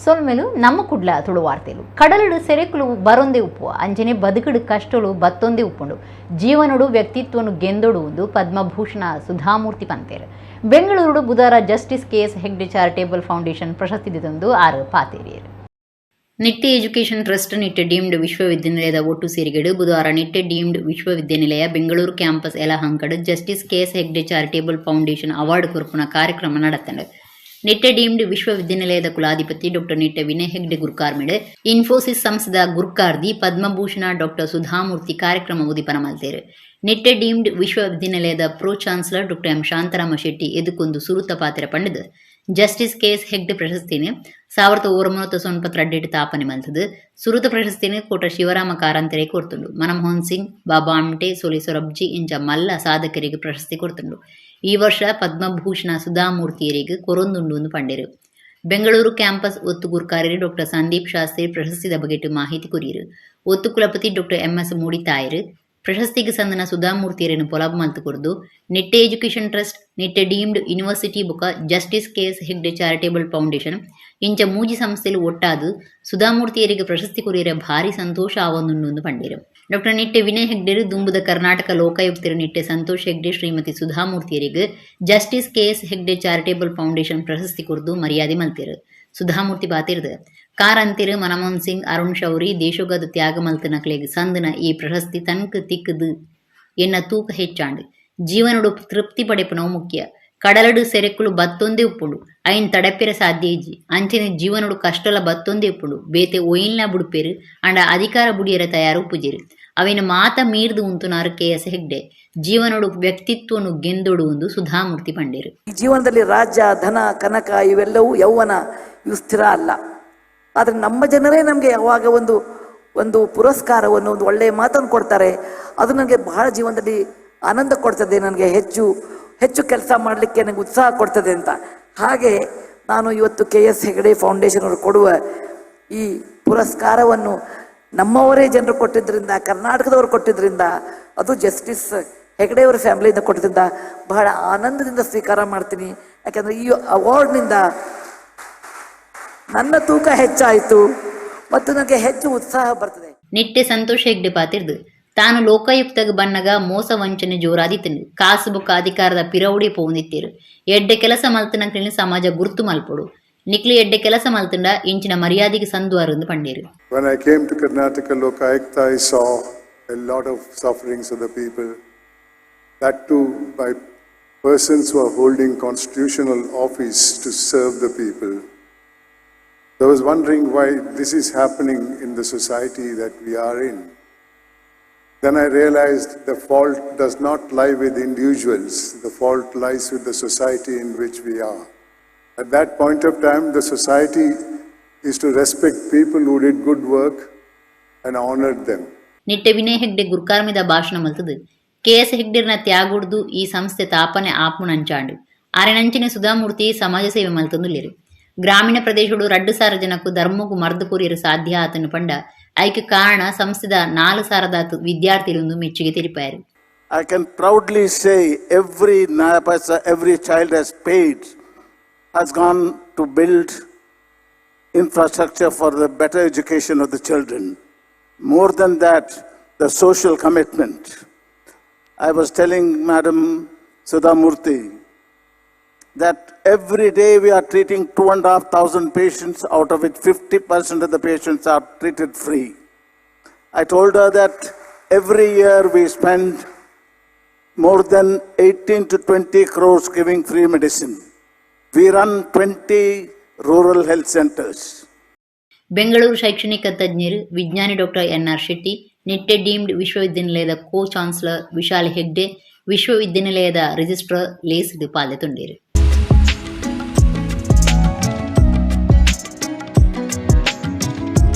ಸೊಲ್ಮೆಲು. ನಮ್ಮ ಕುಡ್ಲ ತುಳು ವಾರ್ತೆಲು. ಕಡಲುಡು ಸೆರೆಕುಲು ಬರೊಂದೆ ಉಪ್ಪು, ಅಂಚನೆ ಬದುಕುಡು ಕಷ್ಟಲು ಬತ್ತೊಂದೆ ಉಪ್ಪುಂಡು. ಜೀವನಡು ವ್ಯಕ್ತಿತ್ವನು ಗೆಂದೊಡು ಉಂದು Padma Bhushan Sudha Murthy ಪಂತೇರು. Bengaluru ಬುಧಾರ justice K S Hegde charitable foundation ಪ್ರಶಸ್ತಿ ದಿತೊಂದು ಆರು ಪಾತೇರಿಯರು. Nitte education trust, Nitte deemed ವಿಶ್ವವಿದ್ಯಾನಿಲಯದ ಒಟ್ಟು ಸೇರಿಗೆಡು ಬುಧವಾರ ನಿಟ್ಟೆ ಡೀಮ್ಡ್ ವಿಶ್ವವಿದ್ಯಾನಿಲಯ, ಬೆಂಗಳೂರು ಕ್ಯಾಂಪಸ್, ಯಲಹಂಕಡ್ justice KS Hegde charitable foundation award ಕೊರ್ಪುನ ಕಾರ್ಯಕ್ರಮ ನಡತಂಡು. ನಿಟ್ಟೆ ಡೀಮ್ಡ್ ವಿಶ್ವವಿದ್ಯಾನಿಲಯದ ಕುಲಾಧಿಪತಿ ಡಾಕ್ಟರ್ ನಿಟ್ಟೆ ವಿನಯ್ ಹೆಗ್ಡೆ ಗುರ್ಕಾರ್ಮೆಡ್, ಇನ್ಫೋಸಿಸ್ ಸಂಸ್ಥೆದ ಗುರ್ಕಾರ್ದಿ ಪದ್ಮಭೂಷಣ ಡಾಕ್ಟರ್ ಸುಧಾಮೂರ್ತಿ ಕಾರ್ಯಕ್ರಮ ಉದಿಪನ ಮಲ್ತೇರು. ನಿಟ್ಟೆ ಡೀಮ್ಡ್ ವಿಶ್ವವಿದ್ಯಾನಿಲಯದ pro chancellor doctor M Shantarama Shetty ಎದುಕೊಂದು ಸುರುತ ಪಾತ್ರ ಪಂಡದು, ಜಸ್ಟಿಸ್ ಕೆಎಸ್ ಹೆಗ್ಡೆ ಪ್ರಶಸ್ತಿನ 1992ಟ್ ತಾಪನೆ ಮಲ್ತದು. ಸುರುತ ಪ್ರಶಸ್ತಿನ ಕೋಟ ಶಿವರಾಮ ಕಾರಂತರೆ ಕೊರ್ತುಂಡು. ಮನಮೋಹನ್ ಸಿಂಗ್, ಬಾಬಾ ಆಮ್ಟೆ, ಸೋಲಿ ಸೊರಬ್ಜಿ ಇಂಚ ಮಲ್ಲ ಸಾಧಕರಿಗೆ ಪ್ರಶಸ್ತಿ ಕೊರ್ತುಂಡು. ಈ ವರ್ಷ ಪದ್ಮಭೂಷಣ ಸುಧಾಮೂರ್ತಿಯರಿಗೆ ಕೊರೊಂದುಂಡು ಎಂದು ಪಂಡೆರು. ಬೆಂಗಳೂರು ಕ್ಯಾಂಪಸ್ ಒತ್ತು ಗುರ್ಕಾರ್ಯರು ಡಾಕ್ಟರ್ ಸಂದೀಪ್ ಶಾಸ್ತ್ರಿ ಪ್ರಶಸ್ತಿದ ಬಗೆಟ್ ಮಾಹಿತಿ ಕೊರಿಯರು. ಒತ್ತು ಕುಲಪತಿ ಡಾಕ್ಟರ್ ಎಂಎಸ್ ಮೂಡಿತಾಯರು ಪ್ರಶಸ್ತಿಗೆ ಸಂದನ ಸುಧಾಮೂರ್ತಿಯರನ್ನು ಪೊಲಬು ಮಲ್ತು ಕೊರ್ದು, Nitte education trust, Nitte deemed university ಬೊಕ justice KS Hegde charitable foundation ಇಂಚ ಮೂಜಿ ಸಂಸ್ಥೆಲು ಒಟ್ಟಾದು ಸುಧಾಮೂರ್ತಿಯರಿಗೆ ಪ್ರಶಸ್ತಿ ಕೊರಿಯರ ಭಾರಿ ಸಂತೋಷ ಆವೊಂದುಂಡು ಎಂದು ಪಂಡೇರು. ಡಾಕ್ಟರ್ ನಿಟ್ಟೆ ವಿನಯ್ ಹೆಗ್ಡೆರು ದುಂಬುದ ಕರ್ನಾಟಕ ಲೋಕಾಯುಕ್ತರು ನಿಟ್ಟೆ ಸಂತೋಷ್ ಹೆಗ್ಡೆ, ಶ್ರೀಮತಿ ಸುಧಾಮೂರ್ತಿಯರಿಗೆ justice KS Hegde charitable foundation ಪ್ರಶಸ್ತಿ ಕೊರ್ದು ಮರ್ಯಾದೆ ಮಲ್ತೇರು. ಸುಧಾಮೂರ್ತಿ ಬಾತಿರ್ದು, ಕಾರಂತಿರು, ಮನಮೋಹನ್ ಸಿಂಗ್, ಅರುಣ್ ಶೌರಿ ದೇಶೋಗದ ತ್ಯಾಗ ಮಲ್ತನಕ್ಲೆಗ್ ಸಂದನ ಈ ಪ್ರಶಸ್ತಿ ತನ್ಕ್ ತಿಕ್ಕದು ಎನ್ನ ತೂಕ ಹೆಚ್ಚಾಂಡ್. ಜೀವನಡು ತೃಪ್ತಿ ಪಡೆಪುನವು ಮುಖ್ಯ. ಕಡಲಡು ಸೆರೆಕುಲು ಬತ್ತೊಂದೇ ಉಪ್ಪುಂಡು, ಐನ್ ತಡಪಿರ ಸಾಧ್ಯ ಇಜ್ಜಿ. ಅಂಚನೆ ಜೀವನಡು ಕಷ್ಟಲ ಬತ್ತೊಂದೇ ಉಪ್ಪುಂಡು. ಬೇತೆ ಒಯಿನ್ಲ ಬುಡ್ಪೇರು, ಅಂಡ ಅಧಿಕಾರ ಬುಡಿಯರ ತಯಾರು ಉಪ್ಪುಜೇರು. ಅವಿನ ಮಾತ ಮೀರ್ದು ಉಂತುನಾರು ಕೆ ಎಸ್ ಹೆಗ್ಡೆ. ಜೀವನಡು ವ್ಯಕ್ತಿತ್ವನು ಗೆಂದೊಡು ಒಂದು ಸುಧಾಮೂರ್ತಿ ಪಂಡೇರು. ಈ ಜೀವನದಲ್ಲಿ ರಾಜ್ಯ, ಧನ, ಕನಕ ಇವೆಲ್ಲವೂ, ಯೌವನ ಇವು ಸ್ಥಿರ ಅಲ್ಲ. ಆದರೆ ನಮ್ಮ ಜನರೇ ನಮಗೆ ಯಾವಾಗ ಒಂದು ಒಂದು ಪುರಸ್ಕಾರವನ್ನು, ಒಂದು ಒಳ್ಳೆಯ ಮಾತನ್ನು ಕೊಡ್ತಾರೆ, ಅದು ನನಗೆ ಬಹಳ ಜೀವನದಲ್ಲಿ ಆನಂದ ಕೊಡ್ತದೆ, ನನಗೆ ಹೆಚ್ಚು ಹೆಚ್ಚು ಕೆಲಸ ಮಾಡಲಿಕ್ಕೆ ನನಗೆ ಉತ್ಸಾಹ ಕೊಡ್ತದೆ ಅಂತ. ಹಾಗೆ ನಾನು ಇವತ್ತು ಕೆ ಎಸ್ ಹೆಗಡೆ ಫೌಂಡೇಶನ್ ಅವರು ಕೊಡುವ ಈ ಪುರಸ್ಕಾರವನ್ನು ನಮ್ಮವರೇ ಜನರು ಕೊಟ್ಟಿದ್ದರಿಂದ, ಕರ್ನಾಟಕದವರು ಕೊಟ್ಟಿದ್ದರಿಂದ, ಅದು ಜಸ್ಟಿಸ್ ಹೆಗಡೆಯವರ ಫ್ಯಾಮಿಲಿಯಿಂದ ಕೊಟ್ಟಿದ್ದರಿಂದ ಬಹಳ ಆನಂದದಿಂದ ಸ್ವೀಕಾರ ಮಾಡ್ತೀನಿ. ಯಾಕಂದರೆ ಈ ಅವಾರ್ಡ್ನಿಂದ ನನ್ನ ತೂಕ ಹೆಚ್ಚಾಯಿತು ಮತ್ತು ನನಗೆ ಹೆಚ್ಚು ಉತ್ಸಾಹ ಬರ್ತದೆ. ನಿಟ್ಟೆ ಸಂತೋಷ್ ಹೆಗ್ಡೆ ಪಾತಿರ್ದು, ತಾನು ಲೋಕಾಯುಕ್ತಗ್ ಬನ್ನಗ ಮೋಸ ವಂಚನೆ ಜೋರಾದಿತ್ತನು. ಕಾಸು ಬೊಕ್ಕ ಅಧಿಕಾರದ ಪಿರವುಡಿ ಪೋವೊಂದಿತ್ತೇರು. ಎಡ್ಡೆ ಕೆಲಸ ಮಲ್ತನಕ್ಲೆನ್ ಸಮಾಜ ಗುರ್ತು ಮಲ್ಪೊಡು. ನಿಕ್ಲು ಎಡ್ಡೆ ಕೆಲಸ ಮಲ್ತಂಡ ಇಂಚಿನ ಮರ್ಯಾದೆಗೆ ಸಂದುವಾರು ಎಂದು ಪಂಡೇರು. When I came to Karnataka Lokayukta, I saw a lot of sufferings of the people. That too by persons who are holding constitutional office to serve the people. I was wondering why this is happening in the society that we are in. Then I realized the fault does not lie with individuals, the fault lies with the society in which we are. At that point of time, the society is to respect people who did good work and honored them. Nitte Vinay Hegde ಗುರ್ಕಾರ್ಮಿದ ಭಾಷಣ ಮಲ್ತದು, K S ಹೆಗ್ಡೆರ್ನ ತ್ಯಾಗುಡ್ದು ಈ ಸಂಸ್ಥೆ ತಾಪನೆ ಆಪುನಂಚಾಂಡು. ಆರೆನಂಚಿನ ಸುಧಾಮೂರ್ತಿ ಸಮಾಜ ಸೇವೆ ಮಲ್ತೊಂದುಲ್ಲೆರು. ಗ್ರಾಮೀಣ ಪ್ರದೇಶಡು 2000 ಜನಕ್ಕೂ ಧರ್ಮಕ್ಕೂ ಮರ್ದು courier ಸಾಧ್ಯ ಆತನು ಪಂಡ ಐಕ್ ಕಾರಣ ಸಂಸ್ಥೆದ 4000ದಾತ್ ವಿದ್ಯಾರ್ಥಿಲು ಮೆಚ್ಚುಗೆ ತೆರಿಪಾಯರು. I can proudly say every naya paisa every child has paid has gone to build infrastructure for the better education of the children. More than that, the social commitment. I was telling Madam Sudha Murthy that every day we are treating 2500 patients, out of which 50% of the patients are treated free. I told her that every year we spend more than 18 to 20 crores giving free medicine. We run 20 rural health centers. Bengaluru ಶೈಕ್ಷಣಿಕ ತಜ್ಞರು ವಿಜ್ಞಾನಿ doctor N R Shetty, Nitte deemed ವಿಶ್ವವಿದ್ಯಾನಿಲಯದ co chancellor Vishal Hegde, ವಿಶ್ವವಿದ್ಯಾನಿಲಯದ registrar ಲೇಸ್ಡ್ ಪಾಲ್ಗೊಂಡರು.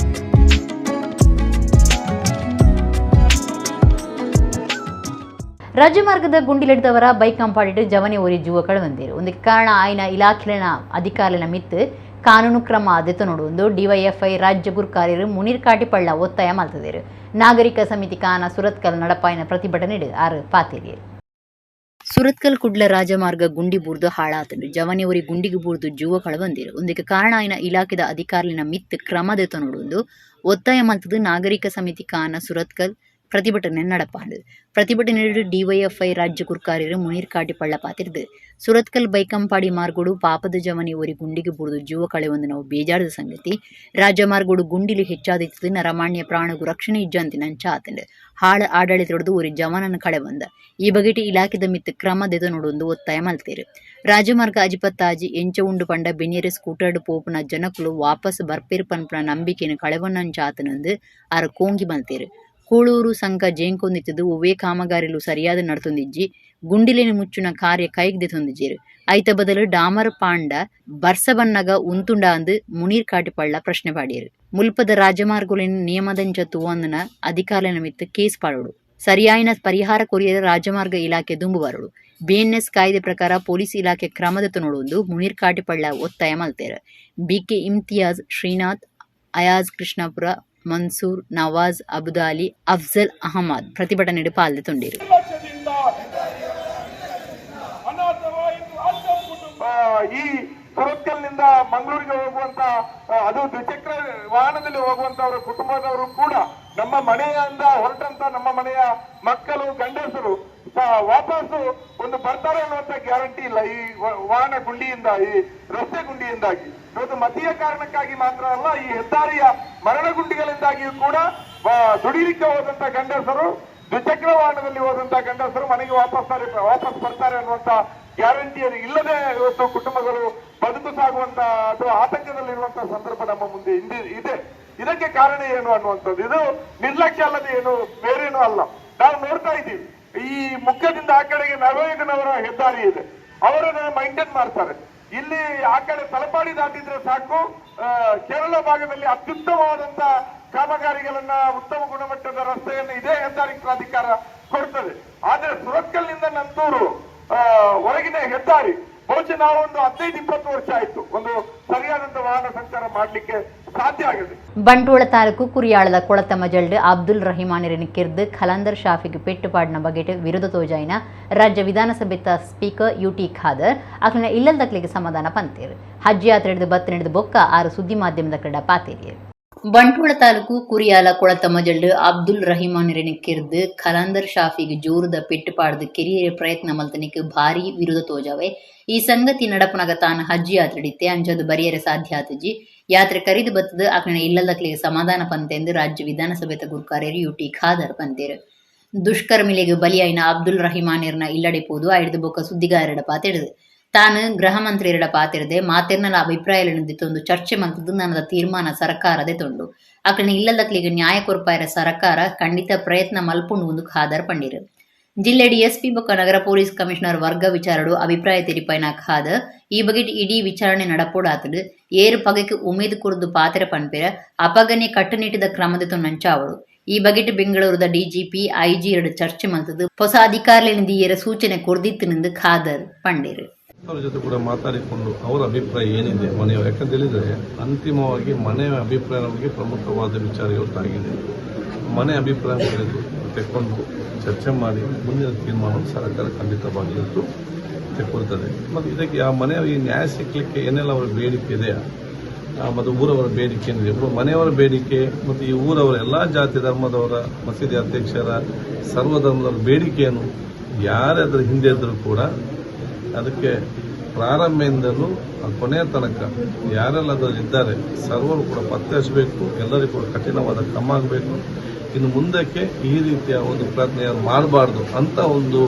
ರಾಜ್ಯ ಮಾರ್ಗದ ಗುಂಡಿಲೆಡ್ದವರ bike ಕಂಪಾಡಿಟ್ಟು ಜವನೆ ಒರಿ ಜೀವ ಕಳವಂದೇರು. ಒಂದಕ್ಕೆ ಕಾರಣ ಆಯ್ನ ಇಲಾಖೆಲಿನ ಅಧಿಕಾರಿನ ಮಿತ್ತು ಕಾನೂನು ಕ್ರಮ ದೆತೊನೊಡು ಡಿವೈಎಫ್ಐ ರಾಜ್ಯ ಗುರ್ಕಾರ್ಯರು ಮುನೀರ್ ಕಾಟಿಪಳ್ಳ ಒತ್ತಾಯ ಮಲ್ತದೇರು. ನಾಗರಿಕ ಸಮಿತಿ ಕಾನ ಸುರತ್ಕಲ್ ನಡಪಾಯಿನ ಪ್ರತಿಭಟನೆ ಆರು ಪಾತೇರಿಯರು. Surathkal Kudla ರಾಜಮಾರ್ಗ ಗುಂಡಿ ಬೂರ್ದು ಹಾಳಾತುಂಡು. ಜವನೆ ಒರಿ ಗುಂಡಿಗೆ ಬೂರ್ದು ಜೂವ ಕಳವೊಂದೆರ್. ಉಂದೆಕ್ ಕಾರಣ ಆಯಿನ ಇಲಾಖೆದ ಅಧಿಕಾರಿಲೆನ ಮಿತ್ತ್ ಕ್ರಮ ದೆತೊನೊಡು ಒತ್ತಾಯ ಮಲ್ತುದು ನಾಗರಿಕ ಸಮಿತಿ ಕಾನ ಸುರತ್ಕಲ್ ಪ್ರತಿಭಟನೆ ನಡಪಾಂಡ್. ಪ್ರತಿಭಟನೆಡ್ ಡಿವೈಎಫ್ಐ ರಾಜ್ಯ ಗುರ್ಕಾರೆರ್ ಮುನೀರ್ ಕಾಟಿಪಳ್ಳ ಪಾತೆರ್ದ್, ಸುರತ್ಕಲ್ ಬೈಕಂಪಾಡಿ ಮಾರ್ಗೊಡು ಪಾಪದ ಜವನೆ ಒರಿ ಗುಂಡಿಗೆ ಬೂರ್ದು ಜೂವ ಕಳೆವೊಂದಿನವು ಬೇಜಾರದ ಸಂಗತಿ. ರಾಜಮಾರ್ಗೊಡು ಗುಂಡಿಲು ಹೆಚ್ಚಾದಿತ್ತುದು ನರಮಾನ್ಯ ಪ್ರಾಣಗು ರಕ್ಷಣೆ ಇಜ್ಜಂತಿನಂಚ ಆತ್ಂಡ್. ಹಾಳ್ ಆಡಳಿತೊಡ್ದು ಒರಿ ಜವನನ್ ಕಳೆವೊಂದ. ಈ ಬಗೆಟ್ ಇಲಾಖೆದ ಮಿತ್ತ್ ಕ್ರಮ ದೆತೊನೊಡು ಒತ್ತಾಯ ಮಲ್ತೆರ್. ರಾಜಮಾರ್ಗ ಅಜಿಪತ್ತಾಜಿ ಎಂಚ ಉಂಡು ಪಂಡ ಬೆನಿಯೆರೆ ಸ್ಕೂಟರ್ಡ್ ಪೋಪುನ ಜನಕುಲು ವಾಪಸ್ ಬರ್ಪೆರ್ ಪನ್ಪುನ ನಂಬಿಕೆನ್ ಕಳೆವೊನ್ನಂಚ ಆತ್ಂಡ್ ಆರ್ ಕೋಂಗಿ ಮಲ್ತೆರ್. ಕೂಳೂರು ಸಂಕ ಜೇಂಕೊಂದಿತ್ತುದು ಒವ್ವೇ ಕಾಮಗಾರಿಲು ಸರಿಯಾದ್ ನಡತೊಂದಿಜ್ಜಿ. ಗುಂಡಿಲೆನ್ ಮುಚ್ಚುನ ಕಾರ್ಯ ಕೈಕ್ ದೆತೊಂದಿಜೆರ್. ಐತ ಬದಲು ಡಾಮರ್ ಪಾಂಡ ಬರ್ಸ ಬನ್ನಗ ಉಂತುಂಡಾಂದ್ ಮುನೀರ್ ಕಾಟಿಪಳ್ಳ ಪ್ರಶ್ನೆ ಪಾಡ್ಯೆರ್. ಮುಲ್ಪದ ರಾಜಮಾರ್ಗೊಲೆನ್ ನಿಯಮದಂಚ ತೂವಂದಿನ ಅಧಿಕಾರಿಲೆನ ಮಿತ್ತ್ ಕೇಸ್ ಪಾಡೊಡು. ಸರಿಯಾಯಿನ ಪರಿಹಾರ ಕೊರಿಯೆರೆ ರಾಜಮಾರ್ಗ ಇಲಾಖೆ ದುಂಬು ಬರೊಡು. ಬಿಎನ್ಎಸ್ ಕಾಯ್ದೆ ಪ್ರಕಾರ ಪೊಲೀಸ್ ಇಲಾಖೆ ಕ್ರಮ ದೆತೊನೊಡು ಮುನೀರ್ ಕಾಟಿಪಳ್ಳ ಒತ್ತಾಯ ಮಲ್ತೆರ್. ಬಿ.ಕೆ ಇಮ್ತಿಯಾಜ್, ಶ್ರೀನಾಥ್, ಅಯಾಜ್ ಕೃಷ್ಣಾಪುರ, ಮನ್ಸೂರ್, ನವಾಜ್, ಅಬುದಾಲಿ, ಅಫ್ಜಲ್ ಅಹಮದ್ ಪ್ರತಿಭಟನೆಡ್ ಪಾಲ್ದೆತೊಂಡೆರ್. ಲಕ್ಷದಿಂದ ಅನಾಥವಾಯಿತು ಅರ್ಧ ಕುಟುಂಬ. ಈ ಸುರತ್ಕಲ್ನಿಂದ ಮಂಗಳೂರಿಗೆ ಹೋಗುವಂತ ಅದು ದ್ವಿಚಕ್ರ ವಾಹನದಲ್ಲಿ ಹೋಗುವಂತವರ ಕುಟುಂಬದವರು ಕೂಡ ನಮ್ಮ ಮನೆಯಿಂದ ಹೊರಟಂತ ನಮ್ಮ ಮನೆಯ ಮಕ್ಕಳು ಗಂಡಸರು ವಾಪಸ್ಸು ಒಂದು ಬರ್ತಾರೆ ಅನ್ನುವಂತ ಗ್ಯಾರಂಟಿ ಇಲ್ಲ. ಈ ವಾಹನ ಗುಂಡಿಯಿಂದ, ಈ ರಸ್ತೆ ಗುಂಡಿಯಿಂದಾಗಿ ಇವತ್ತು ಮತೀಯ ಕಾರಣಕ್ಕಾಗಿ ಮಾತ್ರ ಅಲ್ಲ, ಈ ಹೆದ್ದಾರಿಯ ಮರಣ ಗುಂಡಿಗಳಿಂದಾಗಿಯೂ ಕೂಡ ದುಡಿಲಿಕ್ಕೆ ಹೋದಂತ ಗಂಡಸರು, ದ್ವಿಚಕ್ರ ವಾಹನದಲ್ಲಿ ಹೋದಂತ ಗಂಡಸರು ಮನೆಗೆ ವಾಪಸ್ ಬರ್ತಾರೆ ಅನ್ನುವಂತ ಗ್ಯಾರಂಟಿಯನ್ನು ಇಲ್ಲದೆ ಇವತ್ತು ಕುಟುಂಬಗಳು ಬದುಕು ಸಾಗುವಂತ ಅಥವಾ ಆತಂಕದಲ್ಲಿರುವಂತಹ ಸಂದರ್ಭ ನಮ್ಮ ಮುಂದೆ ಇದೆ. ಇದಕ್ಕೆ ಕಾರಣ ಏನು ಅನ್ನುವಂಥದ್ದು, ಇದು ನಿರ್ಲಕ್ಷ್ಯ ಅಲ್ಲದೆ ಏನು ಬೇರೇನೂ ಅಲ್ಲ. ನಾವು ನೋಡ್ತಾ ಇದ್ದೀವಿ, ಈ ಮುಖ್ಯದಿಂದ ಆ ಕಡೆಗೆ ನವಯುಗನವರ ಹೆದ್ದಾರಿ ಇದೆ, ಅವರನ್ನ ಮೈಂಟೈನ್ ಮಾಡ್ತಾರೆ. ಇಲ್ಲಿ ಆ ಕಡೆ ತಲಪಾಡಿ ದಾಟಿದ್ರೆ ಸಾಕು, ಕೇರಳ ಭಾಗದಲ್ಲಿ ಅತ್ಯುತ್ತಮವಾದಂತ ಕಾಮಗಾರಿಗಳನ್ನ, ಉತ್ತಮ ಗುಣಮಟ್ಟದ ರಸ್ತೆಯನ್ನು ಇದೇ ಹೆದ್ದಾರಿ ಪ್ರಾಧಿಕಾರ ಕೊಡ್ತದೆ. ಆದ್ರೆ ಸುರತ್ಕಲ್ನಿಂದ ನಂತೂರು ಹೊರಗಿನ ಹೆದ್ದಾರಿ ಬಹುಶಃ ನಾವು ಒಂದು 15-20 ವರ್ಷ ಆಯ್ತು ಒಂದು ಸರಿಯಾದಂತ ವಾಹನ ಸಂಚಾರ ಮಾಡ್ಲಿಕ್ಕೆ ಸಾಧ್ಯ ಆಗಿದೆ. ಬಂಟ್ವಾಳ ತಾಲೂಕು ಕುರಿಯಾಳದ ಕೊಳತ ಮಜಲ್ಡ್ ಅಬ್ದುಲ್ ರಹಿಮಾನಿರನ್ ಕಿರ್ದ್ ಖಲಂದರ್ ಶಾಫಿಗೆ ಪೆಟ್ಟುಪಾಡಿನ ಬಗೆಟ್ ವಿರೋಧ ತೋಜಾಯಿನ ರಾಜ್ಯ ವಿಧಾನಸಭೆತ ಸ್ಪೀಕರ್ ಯುಟಿ ಖಾದರ್ ಅಕ್ಲಿನ ಇಲ್ಲಲ್ದಕ್ಲಿಗೆ ಸಮಾಧಾನ ಪಂತೇರು. ಹಜ್ ಯಾತ್ರೆ ಹಿಡಿದು ಬತ್ತ ಹಿಡಿದು ಬೊಕ್ಕ ಆರು ಸುದ್ದಿ ಮಾಧ್ಯಮದ ಕಡ ಪಾತೇರಿಯರು. ಬಂಟ್ವಾಳ ತಾಲೂಕು ಕುರಿಯಾಲ ಕೊಳತ ಮಜಲ್ಡ್ ಅಬ್ದುಲ್ ರಹಿಮಾನಿರನ್ ಕಿರ್ದ್ ಖಲಂದರ್ ಶಾಫಿಗೆ ಜೋರುದ ಪೆಟ್ಟುಪಾಡ್ದು ಕೆರಿಯರೆ ಪ್ರಯತ್ನ ಮಲ್ತನಿಕ್ ಭಾರಿ ವಿರೋಧ ತೋಜಾವೆ. ಈ ಸಂಗತಿ ನಡಪುನಗ ತಾನು ಹಜ್ ಯಾತ್ರೆಡಿತ್ತೆ ಅಂಚದು ಬರಿಯರೆ ಸಾಧ್ಯ ಆತುಜಿ. ಯಾತ್ರೆ ಕರಿದು ಬತ್ತದು ಅಕ್ಲಿನ ಇಲ್ಲದಕ್ಲಿಗೆ ಸಮಾಧಾನ ಪಂತೆಂದು ರಾಜ್ಯ ವಿಧಾನಸಭೆತ ಗುರ್ಕಾರ್ಯರು ಯುಟಿ ಖಾದರ್ ಪಂತೇರು. ದುಷ್ಕರ್ಮಿಲೆಗ್ ಬಲಿಯಾಯಿನ ಅಬ್ದುಲ್ ರಹಿಮಾನಿರ್ನ ಇಲ್ಲಡೆ ಪೋದು ಐಡ್ದು ಬೊಕ್ಕ ಸುದ್ದಿಗಾರರ ಪಾತೆರ್ದು ತಾನು ಗೃಹ ಮಂತ್ರಿಯರ ಪಾತೆರ್ದೆ ಮಾತೆರ್ನಲ ಅಭಿಪ್ರಾಯలను ದಿತ್ತೊಂದು ಚರ್ಚೆ ಮಲ್ತುದು ನನದ ತೀರ್ಮಾನ ಸರಕಾರದೆ ತೊಂಡು. ಅಕ್ಲಿನ ಇಲ್ಲದಕ್ಲಿಗೆ ನ್ಯಾಯ ಕೊರ್ಪಾಯರ ಸರಕಾರ ಖಂಡಿತ ಪ್ರಯತ್ನ ಮಲ್ಪುಂಡು ಒಂದು ಖಾದರ್ ಪಂಡಿರು. ಜಿಲ್ಲೆಡ್ ಎಸ್ಪಿ ಬೊಕ್ಕ ನಗರ ಪೊಲೀಸ್ ಕಮಿಷನರ್ ವರ್ಗ ವಿಚಾರಡು ಅಭಿಪ್ರಾಯ ತೆರಿಪಾಯಿನ ಖಾದರ್ ಈ ಬಗೆಟ್ ಇಡೀ ವಿಚಾರಣೆ ನಡಪೊಡಾತುಂಡು. ಏರು ಪಗೆಕ್ ಉಮೇದ್ ಕೊರ್ದು ಪಾತೆರ ಪನ್ಪೆರ ಅಪಗನೆ ಕಟ್ಟುನಿಟ್ಟಿದ ಕ್ರಮದೆತೊನ್ನಂಚಾವೊಡು. ಈ ಬಗೆಟ್ ಬೆಂಗಳೂರುದ ಡಿಜಿಪಿ, ಐಜಿ ಎರಡು ಚರ್ಚೆ ಮಲ್ತುದು ಹೊಸ ಅಧಿಕಾರಿಲೆನ್ ದೀಯೆರೆ ಸೂಚನೆ ಕೊರ್ದಿತ್ತುಂದು ಖಾದರ್ ಪಂಡೆರು. ಅವರ ಜೊತೆ ಕೂಡ ಮಾತಾಡಿಕೊಂಡು ಅವರ ಅಭಿಪ್ರಾಯ ಏನಿದೆ ಮನೆಯವರು, ಯಾಕಂತ ಹೇಳಿದರೆ ಅಂತಿಮವಾಗಿ ಮನೆಯ ಅಭಿಪ್ರಾಯ ನಮಗೆ ಪ್ರಮುಖವಾದ ವಿಚಾರ ಇವತ್ತಾಗಿದೆ. ಮನೆ ಅಭಿಪ್ರಾಯ ತೆಕ್ಕೊಂಡು ಚರ್ಚೆ ಮಾಡಿ ಮುಂದಿನ ತೀರ್ಮಾನವನ್ನು ಸರ್ಕಾರ ಖಂಡಿತವಾಗಿಯೂ ತೆಕ್ಕೊಳ್ತದೆ. ಮತ್ತು ಇದಕ್ಕೆ ಆ ಮನೆಯ ಈ ನ್ಯಾಯ ಸಿಕ್ಕಲಿಕ್ಕೆ ಏನೆಲ್ಲ ಅವರ ಬೇಡಿಕೆ ಇದೆಯಾ, ಮತ್ತು ಊರವರ ಬೇಡಿಕೆ ಏನಿದೆ, ಮನೆಯವರ ಬೇಡಿಕೆ ಮತ್ತು ಈ ಊರವರ ಎಲ್ಲ ಜಾತಿ ಧರ್ಮದವರ, ಮಸೀದಿ ಅಧ್ಯಕ್ಷರ, ಸರ್ವಧರ್ಮದವರ ಬೇಡಿಕೆಯನ್ನು ಯಾರೇ ಅದರ ಹಿಂದೆ ಇದ್ದರೂ ಕೂಡ ಅದಕ್ಕೆ ಪ್ರಾರಂಭದಿಂದಲೂ ಕೊನೆಯ ತನಕ ಯಾರೆಲ್ಲ ಅದರಲ್ಲಿ ಇದ್ದಾರೆ ಸರ್ವರು ಕೂಡ ಪತ್ತೆ ಹಚ್ಚಬೇಕು, ಎಲ್ಲರಿಗೂ ಕೂಡ ಕಠಿಣವಾದ ಕ್ರಮ ಆಗಬೇಕು. ಇನ್ನು ಮುಂದಕ್ಕೆ ಈ ರೀತಿಯ ಒಂದು ಪ್ರಯತ್ನ ಯಾರು ಮಾಡಬಾರ್ದು ಅಂತ ಒಂದು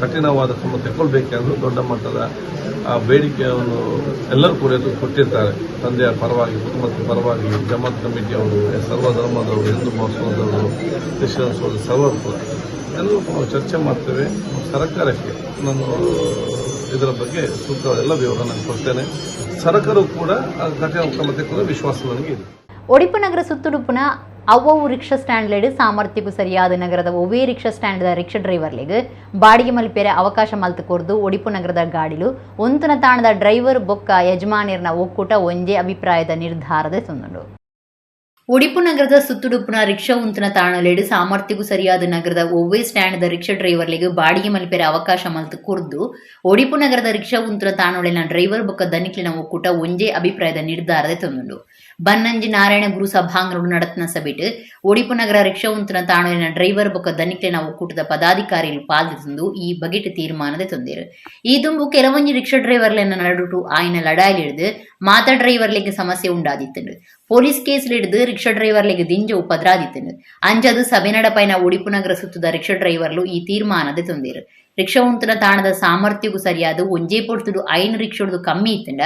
ಕಠಿಣವಾದ ಕ್ರಮ ತೆಕ್ಕೊಳ್ಬೇಕೆಂದು ದೊಡ್ಡ ಮಟ್ಟದ ಆ ಬೇಡಿಕೆಯನ್ನು ಎಲ್ಲರೂ ಕೂಡ ಎದುರು ಕೊಟ್ಟಿರ್ತಾರೆ. ತಂದೆಯ ಪರವಾಗಿ, ಕುಟುಂಬದ ಪರವಾಗಿ, ಜಮಾತ್ ಕಮಿಟಿಯವರು, ಸರ್ವ ಧರ್ಮದವರು, ಹಿಂದೂ ಮಹೋತ್ಸವದವರು, ಕ್ರಿಶ್ಚಿಯನ್ಸ್ ಅವರು, ಸರ್ವರು ಕೂಡ ಎಲ್ಲರೂ ಕೂಡ ಚರ್ಚೆ ಮಾಡ್ತೇವೆ. ಸರ್ಕಾರಕ್ಕೆ ನಾನು ಇದರ ಬಗ್ಗೆ ಸೂಕ್ತವಾದ ಎಲ್ಲ ವಿವರ ನಾನು ಕೊಡ್ತೇನೆ. ಸರ್ಕಾರವು ಕೂಡ ಕಠಿಣ ಕ್ರಮ ತೆಗೆದುಕೊಳ್ಳುವ ವಿಶ್ವಾಸ ನನಗೆ ಇದೆ. ಒಡಿಪು ನಗರ ಸುತ್ತುಡುಪುನ ಅವ್ವವು ರಿಕ್ಷಾ ಸ್ಟ್ಯಾಂಡ್ಲೆಡ್ ಸಾಮರ್ಥ್ಯಕ್ಕೂ ಸರಿಯಾದ ನಗರದ ಒವ್ವೇ ರಿಕ್ಷಾ ಸ್ಟ್ಯಾಂಡ್ದ ರಿಕ್ಷಾ ಡ್ರೈವರ್ಲೆಗ್ ಬಾಡಿಗೆ ಮಲ್ಪೆರೆ ಅವಕಾಶ ಮಲ್ತು ಕೊರ್ದು ಒಡಿಪು ನಗರದ ಗಾಡಿಲು ಒಂತುನ ತಾಣದ ಡ್ರೈವರ್ ಬೊಕ್ಕ ಯಜಮಾನಿರ್ನ ಒಕ್ಕೂಟ ಒಂಜೇ ಅಭಿಪ್ರಾಯದ ನಿರ್ಧಾರದ ತಂದುಂಡು. Odipu ನಗರದ ಸುತ್ತುಡುಪುನ ರಿಕ್ಷಾ ಉಂತುನ ತಾಣಲೆಡು ಸಾಮರ್ಥ್ಯಗೂ ಸರಿಯಾದ ನಗರದ ಒವ್ವೇ ಸ್ಟ್ಯಾಂಡ್ದ ರಿಕ್ಷಾ ಡ್ರೈವರ್ಲಿಗೆ ಬಾಡಿಗೆ ಮಲ್ಪೆರೆ ಅವಕಾಶ ಮಲ್ತು ಕುರ್ದು ಒಡಿಪು ನಗರದ ರಿಕ್ಷಾ ಉಂತುನ ತಾಣೊಳೆನ ಡ್ರೈವರ್ ಬೊಕ್ಕ ದನಿಕ್ಲಿನ ಒಕ್ಕೂಟ ಒಂಜೇ ಅಭಿಪ್ರಾಯದ ನಿರ್ಧಾರದ ತಂದುಂಡು. ಬನ್ನಂಜಿ ನಾರಾಯಣ ಗುರು ಸಭಾಂಗಣಡು ನಡತ್ನ ಸಭೆಟ್ ಒಡಿಪು ನಗರ ರಿಕ್ಷಾ ಉಂತುನ ತಾಣೊಳೆನ ಡ್ರೈವರ್ ಬೊಕ್ಕ ದನಿಕ್ಲಿನ ಒಕ್ಕೂಟದ ಪದಾಧಿಕಾರಿಲು ಪಾಲ್ದು ಈ ಬಗೆಟ್ ತೀರ್ಮಾನದ ತಂದೇರು. ಈ ದುಂಬು ಕೆಲವೊಂಜಿ ರಿಕ್ಷಾ ಡ್ರೈವರ್ಲೆನ ನಡುಟು ಆಯ್ನ ಲಡಾಯಿಲಿಡ್ದು ಮಾತಾ ಡ್ರೈವರ್ಲಿಗೆ ಸಮಸ್ಯೆ ಉಂಡಾದಿತ್ತುಂಡು. ಪೊಲೀಸ್ ಕೇಸ್ ಹಿಡಿದು ರಿಕ್ಷಾ ಡ್ರೈವರ್ಲಿಗೆ ದಿಂಜ ಉಪದ್ರಾದಿತ್ತುಂಡು. ಅಂಜದು ಸಭೆ ನಡಪೈನ ಒಡಿಪು ನಗರ ಸುತ್ತದ ರಿಕ್ಷಾ ಡ್ರೈವರ್ಲು ಈ ತೀರ್ಮಾನದ ತಂದೇರು. ರಿಕ್ಷಾ ಉಂತುನ ತಾಣದ ಸಾಮರ್ಥ್ಯಗೂ ಸರಿಯಾದ ಒಂಜೇ ಪೊರ್ತುಡು 5 ರಿಕ್ಷಾಡ್ದು ಕಮ್ಮಿ ಇತ್ತಂಡ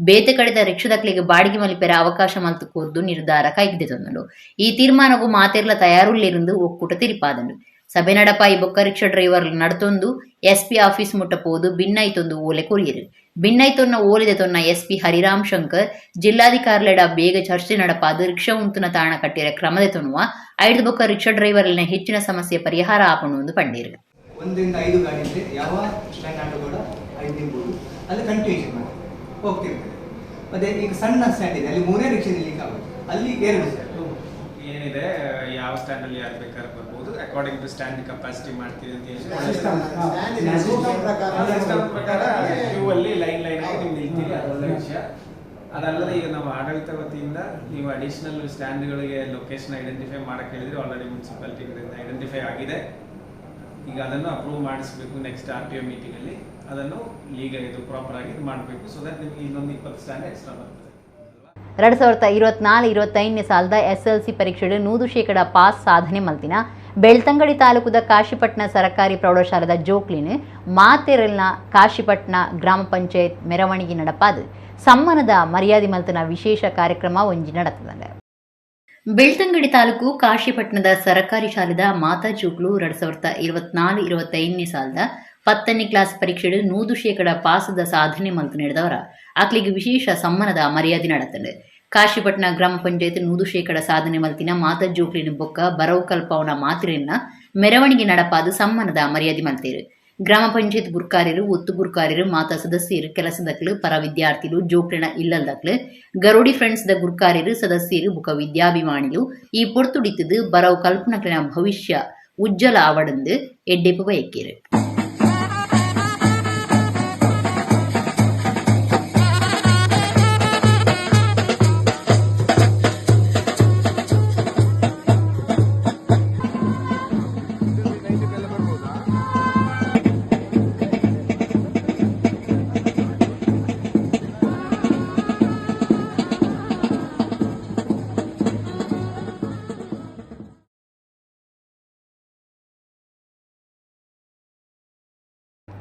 ಬೇತೆ ಕಡೆದ ರಿಕ್ಷಾದಕ್ಲಿಗೆ ಬಾಡಿಗೆ ಮಲ್ಪೆರ ಅವಕಾಶ ಮಲ್ತು ಕೋರ್ದು ನಿರ್ಧಾರ ಕೈಗಿದೆ ತಂದುಂಡು. ಈ ತೀರ್ಮಾನಗೂ ಮಾತೆರ್ಲ ತಯಾರುಲ್ಲಿருந்து ಒಕ್ಕೂಟ ತಿರಿಪಾದಂಡು. ಸಭೆ ನಡಪಾಯಿ ಬೊಕ್ಕ ರಿಕ್ಷಾ ಡ್ರೈವರ್ ನಡತೊಂದು ಎಸ್ಪಿ ಆಫೀಸ್ ಮುಟ್ಟ ಪೋದು ಭಿನ್ನೈತೊಂದು ಓಲೆ ಕೊರಿಯರು. ಭಿನ್ನೈತೊನ್ನ ಓಲಿದೆ ತೊನ್ನ ಎಸ್ಪಿ ಹರಿರಾಮ್ ಶಂಕರ್ ಜಿಲ್ಲಾಧಿಕಾರಿಲೆಡ ಬೇಗ ಚರ್ಚೆ ನಡಪಾದು ರಿಕ್ಷಾ ಉಂತುನ ತಾಣ ಕಟ್ಟಿರ ಕ್ರಮದೆ ತೊನ್ನುವ ಐದು ಬೊಕ್ಕ ರಿಕ್ಷಾ ಡ್ರೈವರ್ಲಿನ ಹೆಚ್ಚಿನ ಸಮಸ್ಯೆ ಪರಿಹಾರ ಆಪಣು ಎಂದು ಪಂಡೀರು. 1 ರಿಂದ 5 ಗಾಡಿ ಇದ್ದರೆ ಯಾವ ಸ್ಟ್ಯಾಂಡ್ ಆಟೋ ಕೂಡ 5 ನಿಲ್ಬೋದು, ಅಲ್ಲಿ ಕಂಟಿನ್ಯೂಷನ್ ಮಾಡಿ ಹೋಗ್ತಿರ್ತದೆ. ಮತ್ತು ಈಗ ಸಣ್ಣ ಸ್ಟ್ಯಾಂಡ್ ಇದೆ, ಅಲ್ಲಿ 3 ರಿಕ್ಷಾ ನಿಲ್ಲಿಕ್ಕೆ ಆಗುತ್ತೆ, ಅಲ್ಲಿ 2 ಸ್ಟ್ಯಾಂಡ್ ಏನಿದೆ, ಯಾವ ಸ್ಟ್ಯಾಂಡಲ್ಲಿ ಯಾರು ಬೇಕಾದ್ರೂ ಬರ್ಬೋದು, according to stand capacity ಮಾಡ್ತೀವಿ ಅಂತ ಹೇಳಿ ಸಿಸ್ಟಮ್ ಪ್ರಕಾರ ಕ್ಯೂ ಅಲ್ಲಿ ಲೈನ್ ಲೈನ್ ಆಗಿ ನೀವು ನಿಲ್ತೀರಿ, ಅದು ಒಳ್ಳೆ ವಿಷಯ. ಅದಲ್ಲದೆ ಈಗ ನಮ್ಮ ಆಡಳಿತ ವತಿಯಿಂದ ನೀವು ಅಡಿಷನಲ್ ಸ್ಟ್ಯಾಂಡ್ಗಳಿಗೆ ಲೊಕೇಶನ್ ಐಡೆಂಟಿಫೈ ಮಾಡಕ್ಕೆ ಹೇಳಿದ್ರೆ ಆಲ್ರೆಡಿ ಮುನ್ಸಿಪಾಲಿಟಿಗಳಿಂದ ಐಡೆಂಟಿಫೈ ಆಗಿದೆ. ಈಗ ಅದನ್ನು ಅಪ್ರೂವ್ ಮಾಡಿಸ್ಬೇಕು next RTO ಮೀಟಿಂಗಲ್ಲಿ, ಅದನ್ನು ಲೀಗಲ್ ಇದು ಪ್ರಾಪರ್ ಆಗಿ ಇದು ಮಾಡಬೇಕು, ಸೊ that ನಿಮಗೆ ಇನ್ನೊಂದು 20 ಸ್ಟ್ಯಾಂಡ್ ಎಕ್ಸ್ಟ್ರಾ ಬರ್ತದೆ. 2024-25ನೇ ಸಾಲದ ಎಸ್ಎಲ್ಸಿ ಪರೀಕ್ಷೆಡು 100% ಪಾಸ್ ಸಾಧನೆ ಮಲ್ತಿನ ಬೆಳ್ತಂಗಡಿ ತಾಲೂಕುದ ಕಾಶಿಪಟ್ನ ಸರಕಾರಿ ಪ್ರೌಢಶಾಲೆದ ಜೋಕ್ಲಿನ್ ಮಾತೆರಲ್ನ ಕಾಶಿಪಟ್ನ ಗ್ರಾಮ ಪಂಚಾಯತ್ ಮೆರವಣಿಗೆ ನಡಪಾದು ಸಮ್ಮಾನದ ಮರ್ಯಾದೆ ಮಲ್ತನ ವಿಶೇಷ ಕಾರ್ಯಕ್ರಮ ಒಂಜಿ ನಡತದಂಡ. ಬೆಳ್ತಂಗಡಿ ತಾಲೂಕು ಕಾಶಿಪಟ್ನದ ಸರಕಾರಿ ಶಾಲೆದ ಮಾತಾ ಜೋಕ್ಲು 2024-25ನೇ ಸಾಲದ 10ನೇ ಕ್ಲಾಸ್ ಪರೀಕ್ಷೆಡು 100% ಪಾಸದ ಸಾಧನೆ ಮಲ್ತು ನಡೆದವರ ಆಕ್ಲಿಗೆ ವಿಶೇಷ ಸಮ್ಮಾನದ ಮರ್ಯಾದೆ ನಡತಂಡು. ಕಾಶಿಪಟ್ನ ಗ್ರಾಮ ಪಂಚಾಯತ್ 100% ಸಾಧನೆ ಮಲ್ತಿನ ಮಾತಾ ಜೋಕ್ಲಿನ ಬೊಕ್ಕ ಬರವು ಕಲ್ಪವನ ಮಾತಿರನ್ನ ಮೆರವಣಿಗೆ ನಡಪಾದು ಸಮ್ಮಾನದ ಮರ್ಯಾದೆ ಮಲ್ತೇರು. ಗ್ರಾಮ ಪಂಚಾಯತ್ ಗುರ್ಕಾರ್ಯರು, ಒತ್ತು ಗುರ್ಕಾರ್ಯರು, ಮಾತಾ ಸದಸ್ಯರು, ಕೆಲಸದಕ್ಲು, ಪರ ವಿದ್ಯಾರ್ಥಿಲು, ಜೋಕ್ಲಿನ ಇಲ್ಲಲ್ದಕ್ಲು, ಗರೋಡಿ ಫ್ರೆಂಡ್ಸ್ the ಗುರ್ಕಾರ್ಯರು, ಸದಸ್ಯರು, ಬುಕ ವಿದ್ಯಾಭಿಮಾನಿಲು ಈ ಪೊರ್ತುಡಿತದು ಬರವು ಕಲ್ಪನಕ್ಲಿನ ಭವಿಷ್ಯ ಉಜ್ವಲ ಆವಡಂದು ಎಡ್ಡೆಪ್ಪು ಬಯಕೇರು.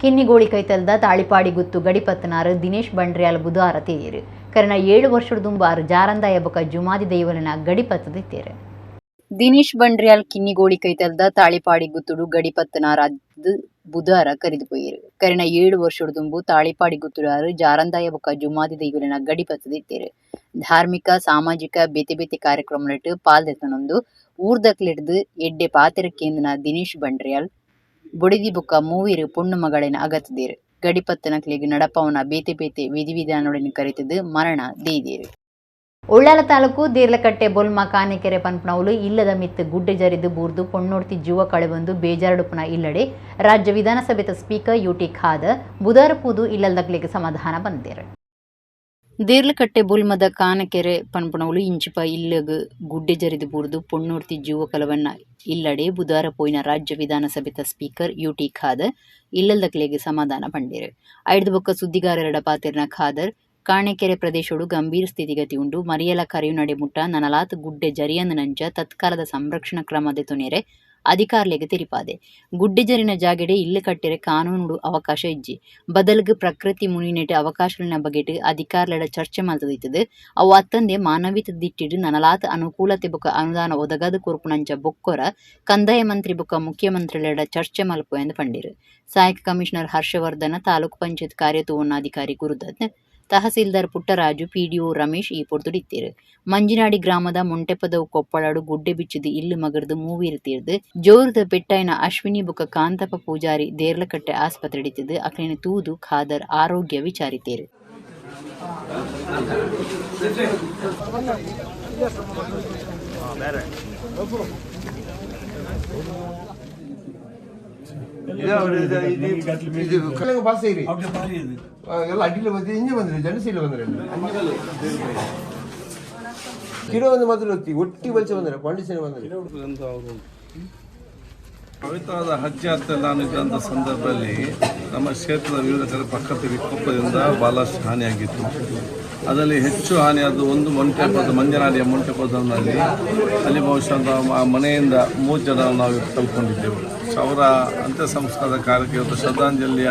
ಕಿನ್ನಿಗೋಳಿ ಕೈತಲ್ದ ತಾಳಿಪಾಡಿ ಗುತ್ತು ಗಡಿಪತ್ತನಾರು ದಿನೇಶ್ ಬಂಡ್ರಿಯಾಲ್ ಬುಧವಾರ ತೀರು ಕರಣ 7 ವರ್ಷದ ದುಂಬಾರು ಜಾರಂದಾಯ ಬೊಕ ಜುಮಾದಿ ದೈವಲನ ಗಡಿಪತ್ತದಿತ್ತೇರು. ದಿನೇಶ್ ಬಂಡ್ರಿಯಾಲ್ ಕಿನ್ನಿಗೋಳಿ ಕೈತಲ್ದ ತಾಳಿಪಾಡಿ ಗುತ್ತುಡು ಗಡಿಪತ್ತನಾರಾದ್ದು ಬುಧವಾರ ಕರಿದು ಪೋಯೆರು. ಕರಿನ 7 ವರ್ಷದ ದುಂಬು ತಾಳಿಪಾಡಿ ಗುತ್ತುಡಾರು ಜಾರಂದಾಯ ಬೊಕ ಜುಮಾದಿ ದೈವಲನ ಗಡಿಪತ್ತದಿತ್ತೇರು. ಧಾರ್ಮಿಕ ಸಾಮಾಜಿಕ ಬೇತೆ ಬೇತೆ ಕಾರ್ಯಕ್ರಮಲಿಟ್ಟು ಪಾಲ್ದೆತನೊಂದು ಊರ್ದಕ್ಲಿಡ್ದು ಎಡ್ಡೆ ಪಾತೆರ ಕೇಂದ್ರನ ದಿನೇಶ್ ಬಂಡ್ರಿಯಾಲ್ ಬೊಡಿದಿ ಬೊಕ್ಕ ಮೂವೀರು ಪೊಣ್ಣು ಮಗಳಿನ ಅಗತ್ಯದೇರು. ಗಡಿಪತ್ತನಕ್ಲಿಗೆ ನಡಪವನ ಬೇತೆ ಬೇತೆ ವಿಧಿವಿಧಾನೊಡನೆ ಕರಿತದು ಮರಣ ದೇದೇರು. ಉಳ್ಳಾಲ ತಾಲೂಕು ದೇರ್ಲಕಟ್ಟೆ ಬೊಲ್ಮ ಕಾನೆಕೆರೆ ಪನ್ಪನವುಲು ಇಲ್ಲದ ಮಿತ್ತು ಗುಡ್ಡೆ ಜರಿದು ಬೂರ್ದು ಪೊಣ್ಣೋಡ್ತಿ ಜೀವ ಕಳೆಬಂದು ಬೇಜಾರುಡುಪನ ಇಲ್ಲಡೆ ರಾಜ್ಯ ವಿಧಾನಸಭೆತ ಸ್ಪೀಕರ್ ಯುಟಿ ಖಾದರ್ ಬುಧಾರ ಪೂದು ಇಲ್ಲದಕ್ಲಿಗೆ ಸಮಾಧಾನ ಬಂದೇರು. ದೇರ್ಲಕಟ್ಟೆ ಬೊಲ್ಮದ ಕಾನಕೆರೆ ಪನ್ಪನವುಲು ಇಂಚಿಪ ಇಲ್ಲಗ್ ಗುಡ್ಡೆ ಜರಿದು ಬೂರ್ದು ಪೊಣ್ಣೋಡ್ತಿ ಜೀವ ಕಲವನ್ನ ಇಲ್ಲಡೆ ಬುಧಾರ ಪೋಯಿನ ರಾಜ್ಯ ವಿಧಾನಸಭೆತ ಸ್ಪೀಕರ್ ಯುಟಿ ಖಾದರ್ ಇಲ್ಲದಕ್ಲೆಗ್ ಸಮಾಧಾನ ಪಂಡೇರು. ಐಡ್ದು ಬೊಕ್ಕ ಸುದ್ದಿಗಾರರ ಪಾತೆರ್ನ ಖಾದರ್ ಕಾಣೆಕೆರೆ ಪ್ರದೇಶೋಡು ಗಂಭೀರ ಸ್ಥಿತಿಗತಿ ಉಂಡು ಮರಿಯಲ ಕರೆಯು ನಡೆ ಮುಟ್ಟ ನನಲಾತ್ ಗುಡ್ಡೆ ಜರಿಯಂದ ನಂಚ ತತ್ಕಾಲದ ಸಂರಕ್ಷಣಾ ಕ್ರಮ ದೆತೊನೆರೆ ಅಧಿಕಾರಿಲೆಗ್ ತೆರಿಪಾದೆ. ಗುಡ್ಡೆ ಜರಿನ ಜಾಗೆಡೆ ಇಲ್ಲು ಕಟ್ಟೆರೆ ಕಾನೂನುಡು ಅವಕಾಶ ಇಜ್ಜಿ ಬದಲ್ಗ್ ಪ್ರಕೃತಿ ಮುನಿನೆಟ್ ಅವಕಾಶಲಿನ ಬಗೆಟ್ ಅಧಿಕಾರಿಲೆಡ ಚರ್ಚೆ ಮಲ್ತದಿತ್ತದು. ಅವು ಅತ್ತಂದೆ ಮಾನವೀತ ದಿಟ್ಟಿಡ್ ನನಲಾತ್ ಅನುಕೂಲತೆ ಬೊಕ್ಕ ಅನುದಾನ ಒದಗದು ಕೊರ್ಪುನಂಚ ಬೊಕ್ಕೊರ ಕಂದಾಯ ಮಂತ್ರಿ ಬೊಕ್ಕ ಮುಖ್ಯಮಂತ್ರಿಲೆಡ ಚರ್ಚೆ ಮಲ್ಪು ಎಂದು ಪಂಡಿರು. ಸಹಾಯಕ ಕಮಿಷನರ್ ಹರ್ಷವರ್ಧನ, ತಾಲೂಕು ಪಂಚಾಯತ್ ಕಾರ್ಯತೋವನ್ನಾಧಿಕಾರಿ ಗುರುದತ್, ತಹಸೀಲ್ದಾರ್ ಪುಟ್ಟರಾಜು, ಪಿಡಿಒ ರಮೇಶ್ ಈ ಪೊರ್ತುಡಿತ್ತೇರು. ಮಂಜಿನಾಡಿ ಗ್ರಾಮದ ಮೊಂಟೆಪದವು ಕೊಪ್ಪಳಾಡು ಗುಡ್ಡೆ ಬಿಚ್ಚಿದು ಇಲ್ಲು ಮಗರ್ದು ಮೂವೀರು ತೀರ್ದು ಜೋರುದ ಪೆಟ್ಟಾಯಿನ ಅಶ್ವಿನಿ ಬೊಕ್ಕ ಕಾಂತಪ್ಪ ಪೂಜಾರಿ ದೇರ್ಲಕಟ್ಟೆ ಆಸ್ಪತ್ರೆ ಹಿಡಿತಿದ್ದು ಅಕ್ಲಿನ ತೂದು ಖಾದರ್ ಆರೋಗ್ಯ ವಿಚಾರಿತೇರು. ಎಲ್ಲ ಅಡ್ಡಿಲ ಬಂದು ಇಂಜೆ ಬಂದ್ರೆ ಜನಸೀಲ ಬಂದ್ರೆ ಕಿಡೋ ಒಂದು ಮೊದಲು ಒಟ್ಟಿ ವಲಸೆ ಬಂದರೆ ಪಾಂಡಿಚೇರಿ ಬಂದರೆ. ಪವಿತ್ರವಾದ ಹಜ್ ಯಾತ್ರೆ ನಾನು ಇದ್ದಂಥ ಸಂದರ್ಭದಲ್ಲಿ ನಮ್ಮ ಕ್ಷೇತ್ರದ ವಿವಿಧ ಕಡೆ ಪ್ರಕೃತಿ ವಿಕೋಪದಿಂದ ಭಾಳಷ್ಟು ಹಾನಿಯಾಗಿತ್ತು. ಅದರಲ್ಲಿ ಹೆಚ್ಚು ಹಾನಿಯಾದ ಒಂದು ಮೊಂಟೆಪದ, ಮಂಜನಾಡಿಯ ಮೊಂಟೆಪದನಲ್ಲಿ ಅಲ್ಲಿ ಬಹುಶಃ ಆ ಮನೆಯಿಂದ 3 ಜನ ನಾವು ಕಲ್ಕೊಂಡಿದ್ದೆವು. ಅವರ ಅಂತ್ಯ ಸಂಸ್ಕಾರದ ಕಾರ್ಯಕ್ರಮ, ಶ್ರದ್ಧಾಂಜಲಿಯ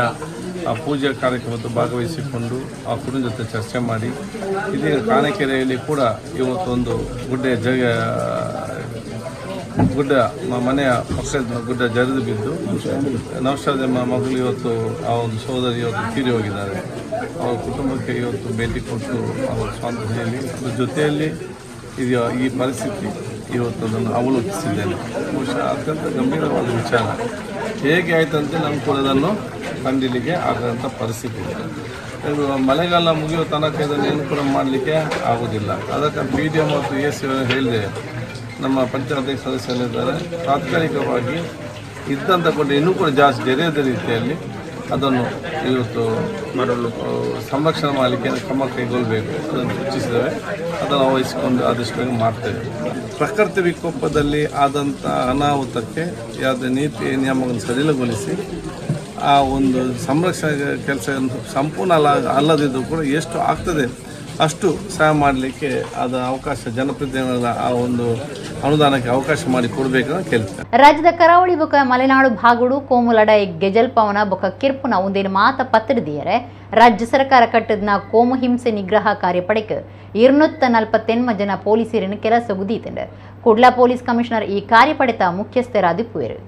ಆ ಪೂಜೆ ಕಾರ್ಯಕ್ರಮದಲ್ಲಿ ಭಾಗವಹಿಸಿಕೊಂಡು ಆ ಕುಟುಂಬದ ಜೊತೆ ಚರ್ಚೆ ಮಾಡಿ, ಇದೀಗ ಕಾಣಕೆರೆಯಲ್ಲಿ ಕೂಡ ಇವತ್ತೊಂದು ಗುಡ್ಡೆ ಗುಡ್ಡ ಮನೆಯ ಪಕ್ಕದ ಗುಡ್ಡ ಜರಿದು ಬಿದ್ದು ನೌಶಾದ್ ಎಂಬ ಮಗಳು ಇವತ್ತು, ಆ ಒಂದು ಸೋದರಿ ಇವತ್ತು ತೀರಿ ಹೋಗಿದ್ದಾರೆ. ಅವರ ಕುಟುಂಬಕ್ಕೆ ಇವತ್ತು ಭೇಟಿ ಕೊಟ್ಟು ಅವರ ಸ್ವಾತಂತ್ರ್ಯ ಹೇಳಿ ಅದರ ಜೊತೆಯಲ್ಲಿ ಇದು ಈ ಪರಿಸ್ಥಿತಿ ಇವತ್ತು ಅದನ್ನು ಅವಲೋಕಿಸಿದ್ದೇನೆ. ಬಹುಶಃ ಅತ್ಯಂತ ಗಂಭೀರವಾದ ವಿಚಾರ. ಹೇಗೆ ಆಯಿತಂತೆ ನಮ್ಮ ಕೂಡ ಅದನ್ನು ಕಂಡಿಲಿಕ್ಕೆ ಆಗದಂಥ ಪರಿಸ್ಥಿತಿ ಇದೆ. ಇದು ಮಳೆಗಾಲ ಮುಗಿಯುವ ತನಕ ಇದನ್ನು ಏನು ಕೂಡ ಮಾಡಲಿಕ್ಕೆ ಆಗೋದಿಲ್ಲ. ಅದಕ್ಕೆ PDO ಮತ್ತು AC ಹೇಳಿದೆ, ನಮ್ಮ ಪಂಚಾಯತ್ ಸದಸ್ಯರಿದ್ದಾರೆ, ತಾತ್ಕಾಲಿಕವಾಗಿ ಇದ್ದಂಥ ಕೊಂಡು ಇನ್ನೂ ಕೂಡ ಜಾಸ್ತಿ ಜರಿಯದ ರೀತಿಯಲ್ಲಿ ಅದನ್ನು ಇವತ್ತು ಮಾಡಲು ಸಂರಕ್ಷಣೆ ಮಾಡಲಿಕ್ಕೆ ಕ್ರಮ ಕೈಗೊಳ್ಳಬೇಕು ಅದನ್ನು ಸೂಚಿಸಿದ್ದೇವೆ. ಅದನ್ನು ವಹಿಸಿಕೊಂಡು ಆದಷ್ಟು ಬೇಗ ಮಾಡ್ತೇವೆ. ಪ್ರಕೃತಿ ವಿಕೋಪದಲ್ಲಿ ಆದಂಥ ಅನಾಹುತಕ್ಕೆ ಯಾವುದೇ ನೀತಿ ನಿಯಮಗಳನ್ನು ಸಡಿಲಗೊಳಿಸಿ ಆ ಒಂದು ಸಂರಕ್ಷಣೆ ಕೆಲಸ ಸಂಪೂರ್ಣ ಅಲ್ಲದಿದ್ದರೂ ಕೂಡ ಎಷ್ಟು ಆಗ್ತದೆ ಅಷ್ಟು ಸಹಾಯ ಮಾಡಲಿಕ್ಕೆ ಅದು ಅವಕಾಶ, ಜನಪ್ರತಿನಿಧಿಗಳ ಆ ಒಂದು ಅನುದಾನಕ್ಕೆ ಅವಕಾಶ ಮಾಡಿ ಕೊಡಬೇಕಂತ ಕೇಳ್ತೇನೆ. ರಾಜ್ಯದ ಕರಾವಳಿ ಬೊಕ ಮಲೆನಾಡು ಭಾಗುಡು ಕೋಮುಲಡೈ ಗೆಜಲ್ಪವನ ಬೊಕ ಕಿರ್ಪುನ ಒಂದೇನು ಮಾತ ಪತ್ತಿಡಿದಿಯರೆ ರಾಜ್ಯ ಸರ್ಕಾರ ಕಟ್ಟದ್ನ ಕೋಮು ಹಿಂಸೆ ನಿಗ್ರಹ ಕಾರ್ಯಪಡೆಗೆ 248 ಜನ ಪೊಲೀಸರನ್ನು ಕೆಲಸ ಗುದೀತಂಡು. ಕುಡ್ಲಾ ಪೊಲೀಸ್ ಕಮಿಷನರ್ ಈ ಕಾರ್ಯಪಡೆತ ಮುಖ್ಯಸ್ಥರಾದಿಪ್ಪುವರು.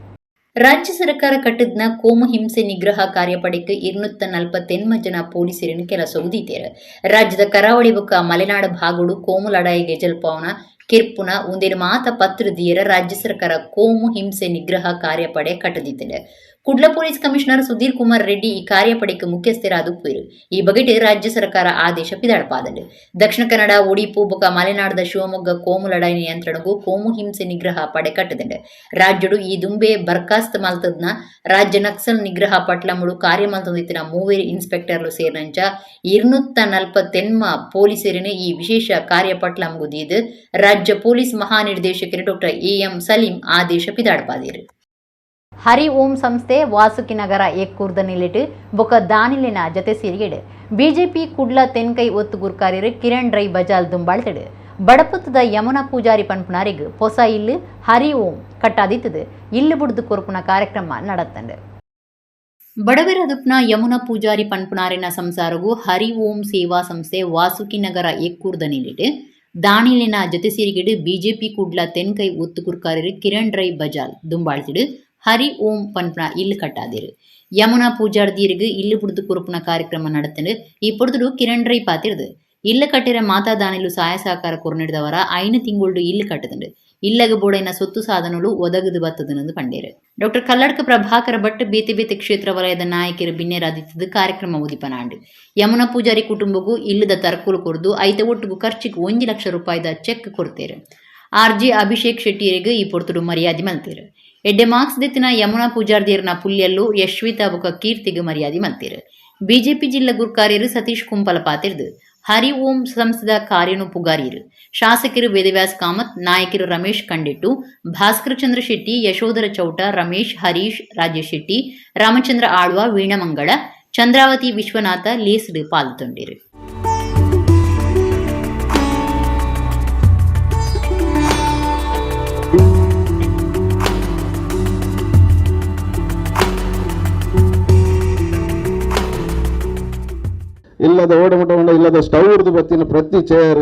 ರಾಜ್ಯ ಸರ್ಕಾರ ಕಟ್ಟದ್ನ ಕೋಮು ಹಿಂಸೆ ನಿಗ್ರಹ ಕಾರ್ಯಪಡೆಗೆ 248 ಜನ ಪೊಲೀಸರನ್ನು ಕೆಲಸ ಉದೀತೇರು. ರಾಜ್ಯದ ಕರಾವಳಿ ಬೊಕ್ಕ ಮಲೆನಾಡು ಭಾಗುಡು ಕೋಮು ಲಡಾಯಿ ಗೆಜಲ್ಪವನ ಕಿರ್ಪುನ ಒಂದೇನು ಮಾತ ಪತ್ರದೀಯರ ರಾಜ್ಯ ಸರ್ಕಾರ ಕೋಮು ಹಿಂಸೆ ನಿಗ್ರಹ ಕಾರ್ಯಪಡೆ ಕಟ್ಟದಿತ್ತಂಡು. ಕುಡ್ಲ ಪೊಲೀಸ್ ಕಮಿಷನರ್ ಸುಧೀರ್ ಕುಮಾರ್ ರೆಡ್ಡಿ ಈ ಕಾರ್ಯಪಡೆಗೆ ಮುಖ್ಯಸ್ಥರಾದುಪ್ಪೇರು. ಈ ಬಗೆಟ್ ರಾಜ್ಯ ಸರ್ಕಾರ ಆದೇಶ ಪಿದಾಡ್ಪಾದಂಡು. ದಕ್ಷಿಣ ಕನ್ನಡ, ಒಡಿಪು ಬೊಕ ಮಲೆನಾಡದ ಶಿವಮೊಗ್ಗ ಕೋಮು ಲಡಾಯಿ ನಿಯಂತ್ರಣಗೂ ಕೋಮು ಹಿಂಸೆ ನಿಗ್ರಹ ಪಡೆ ಕಟ್ಟದಂಡು. ರಾಜ್ಯಡು ಈ ದುಂಬೆ ಬರ್ಖಾಸ್ತ್ ಮಲ್ತದ್ನ ರಾಜ್ಯ ನಕ್ಸಲ್ ನಿಗ್ರಹ ಪಟ್ಲಮುಡು ಕಾರ್ಯ ಮಲ್ತಂದಿತ್ತಿನ ಮೂವೇರು ಇನ್ಸ್ಪೆಕ್ಟರ್ಲು ಸೇರಿನಂಚ 248 ಪೊಲೀಸರಿನ ಈ ವಿಶೇಷ ಕಾರ್ಯಪಟ್ಲಮುಗುದೀದು ರಾಜ್ಯ ಪೊಲೀಸ್ ಮಹಾನಿರ್ದೇಶಕರು ಡಾಕ್ಟರ್ AM Salim ಆದೇಶ ಪಿದಾಡ್ಪಾದಿರು. ಹರಿ ಓಂ ಸಂಸ್ಥೆ ವಾಸುಕಿನಗರ ಎಕ್ಕೂರ್ದ ನಿಲ್ಲಿಟ್ಟು ಬೊಕ ದಾನಿಲಿನ ಜತೆ ಸೇರಿಗೆಡು ಬಿಜೆಪಿ ಕುಡ್ಲ ತೆನ್ಕೈ ಒತ್ತು ಗುರ್ಕಾರ್ಯರು ಕಿರಣ್ ರೈ ಬಜಾಲ್ ದುಂಬಾಳ್ತಿಡು. ಬಡಪುತ್ತದ ಯಮುನಾ ಪೂಜಾರಿ ಪನ್ಪುನಾರಿಗ್ ಪೊಸ ಇಲ್ಲು ಹರಿ ಓಂ ಕಟ್ಟಾದಿತ್ತದು ಇಲ್ಲು ಬುಡ್ದು ಕೊರ್ಪುನ ಕಾರ್ಯಕ್ರಮ ನಡತ್ತಂಡು. ಬಡವರದುಪ್ನ ಯಮುನಾ ಪೂಜಾರಿ ಪನ್ಪುನಾರಿನ ಸಂಸಾರಗೂ ಹರಿ ಓಂ ಸೇವಾ ಸಂಸ್ಥೆ ವಾಸುಕಿನಗರ ಎಕ್ಕೂರ್ದ ನಿಲ್ಲಿಟ್ಟು ದಾನಿಲಿನ ಜತೆ ಸೇರಿಗೆಡು ಬಿಜೆಪಿ ಕುಡ್ಲ ತೆನ್ಕೈ ಒತ್ತು ಗುರ್ಕಾರ್ಯರು ಕಿರಣ್ ರೈ ಬಜಾಲ್ ದುಂಬಾಳ್ತಿಡು ಹರಿ ಓಂ ಪನ್ಪನ ಇಲ್ಲು ಕಟ್ಟಾದಿರು. ಯಮುನಾ ಪೂಜಾರ್ದಿರಿಗೆ ಇಲ್ಲು ಬುಡ್ದು ಕುರುಪುನ ಕಾರ್ಯಕ್ರಮ நடத்துண்டு. ಈ ಪೊಡ್ದುಡು ಕಿರಣ್ ರೈ ಪಾತಿರ್ದು ಇಲ್ಲ ಕಟ್ಟಿರ ಮಾತಾ ದಾನಿಲು ಸಹಾಯ ಸಹಕಾರ ಕೊರನಿಡ್ದವರ 5 ತಿಂಗಳು ಇಲ್ಲು ಕಟ್ಟದಂಡು. ಇಲ್ಲಗ ಬೋಡೈನ ಸೊತ್ತು ಸಾಧನಗಳು ಒದಗದು ಬತ್ತದನಂದು ಪಂಡೇರು. ಡಾಕ್ಟರ್ ಕಲ್ಲಡ್ಕ ಪ್ರಭಾಕರ ಭಟ್ ಬೇತೆ ಬೇತೆ ಕ್ಷೇತ್ರ ವಲಯದ ನಾಯಕರು ಬಿನ್ನೇರಾದಿತ್ತದು ಕಾರ್ಯಕ್ರಮ ಉದಿಪನಾಂಡು. ಯಮುನಾ ಪೂಜಾರಿ ಕುಟುಂಬಗೂ ಇಲ್ಲದ ತರ್ಕುಲು ಕೊರ್ದು ಐತ ಒಟ್ಟುಗು ಖರ್ಚಿಗೆ 1 ಲಕ್ಷ ರೂಪಾಯಿದ ಚೆಕ್ ಕೊಡ್ತೇರು. RJ Abhishek ಶೆಟ್ಟಿಯರಿಗೆ ಈ ಪೊರ್ತುಡು ಮರ್ಯಾದೆ ಮಲ್ತೇರು. ಎಡ್ಡೆ ಮಾರ್ಕ್ಸ್ ದೆತ್ತಿನ ಯಮುನಾ ಪೂಜಾರ್ದಿಯರ್ನ ಪುಲ್ಯಲ್ಲು ಯಶ್ವಿತಾ ಬೊಕ ಕೀರ್ತಿಗೆ ಮರ್ಯಾದೆ ಮಲ್ತೇರು. ಬಿಜೆಪಿ ಜಿಲ್ಲಾ ಗುರ್ಕಾರ್ಯರು ಸತೀಶ್ ಕುಂಪಲ ಪಾತಿರ್ದು ಹರಿ ಓಂ ಸಂಸ್ಥೆದ ಕಾರ್ಯನು ಪುಗಾರಿಯರು. ಶಾಸಕರು ವೇದವ್ಯಾಸ್ ಕಾಮತ್, ನಾಯಕರು ರಮೇಶ್ ಕಂಡಿಟ್ಟು, ಭಾಸ್ಕರ ಚಂದ್ರ ಶೆಟ್ಟಿ, ಯಶೋಧರ ಚೌಟ, ರಮೇಶ್, ಹರೀಶ್, ರಾಜೇಶ್ ಶೆಟ್ಟಿ, ರಾಮಚಂದ್ರ ಆಳ್ವ, ವೀಣಮಂಗಳ, ಚಂದ್ರಾವತಿ ವಿಶ್ವನಾಥ ಲೇಸ್ಡ್ ಪಾಲ್ತೊಂಡಿರು. ಇಲ್ಲದ ಓಡಮಟ ಇಲ್ಲದ ಸ್ಟವ್ ಉರ್ದು ಬತ್ತಿನ ಪ್ರತಿ ಚೇರ್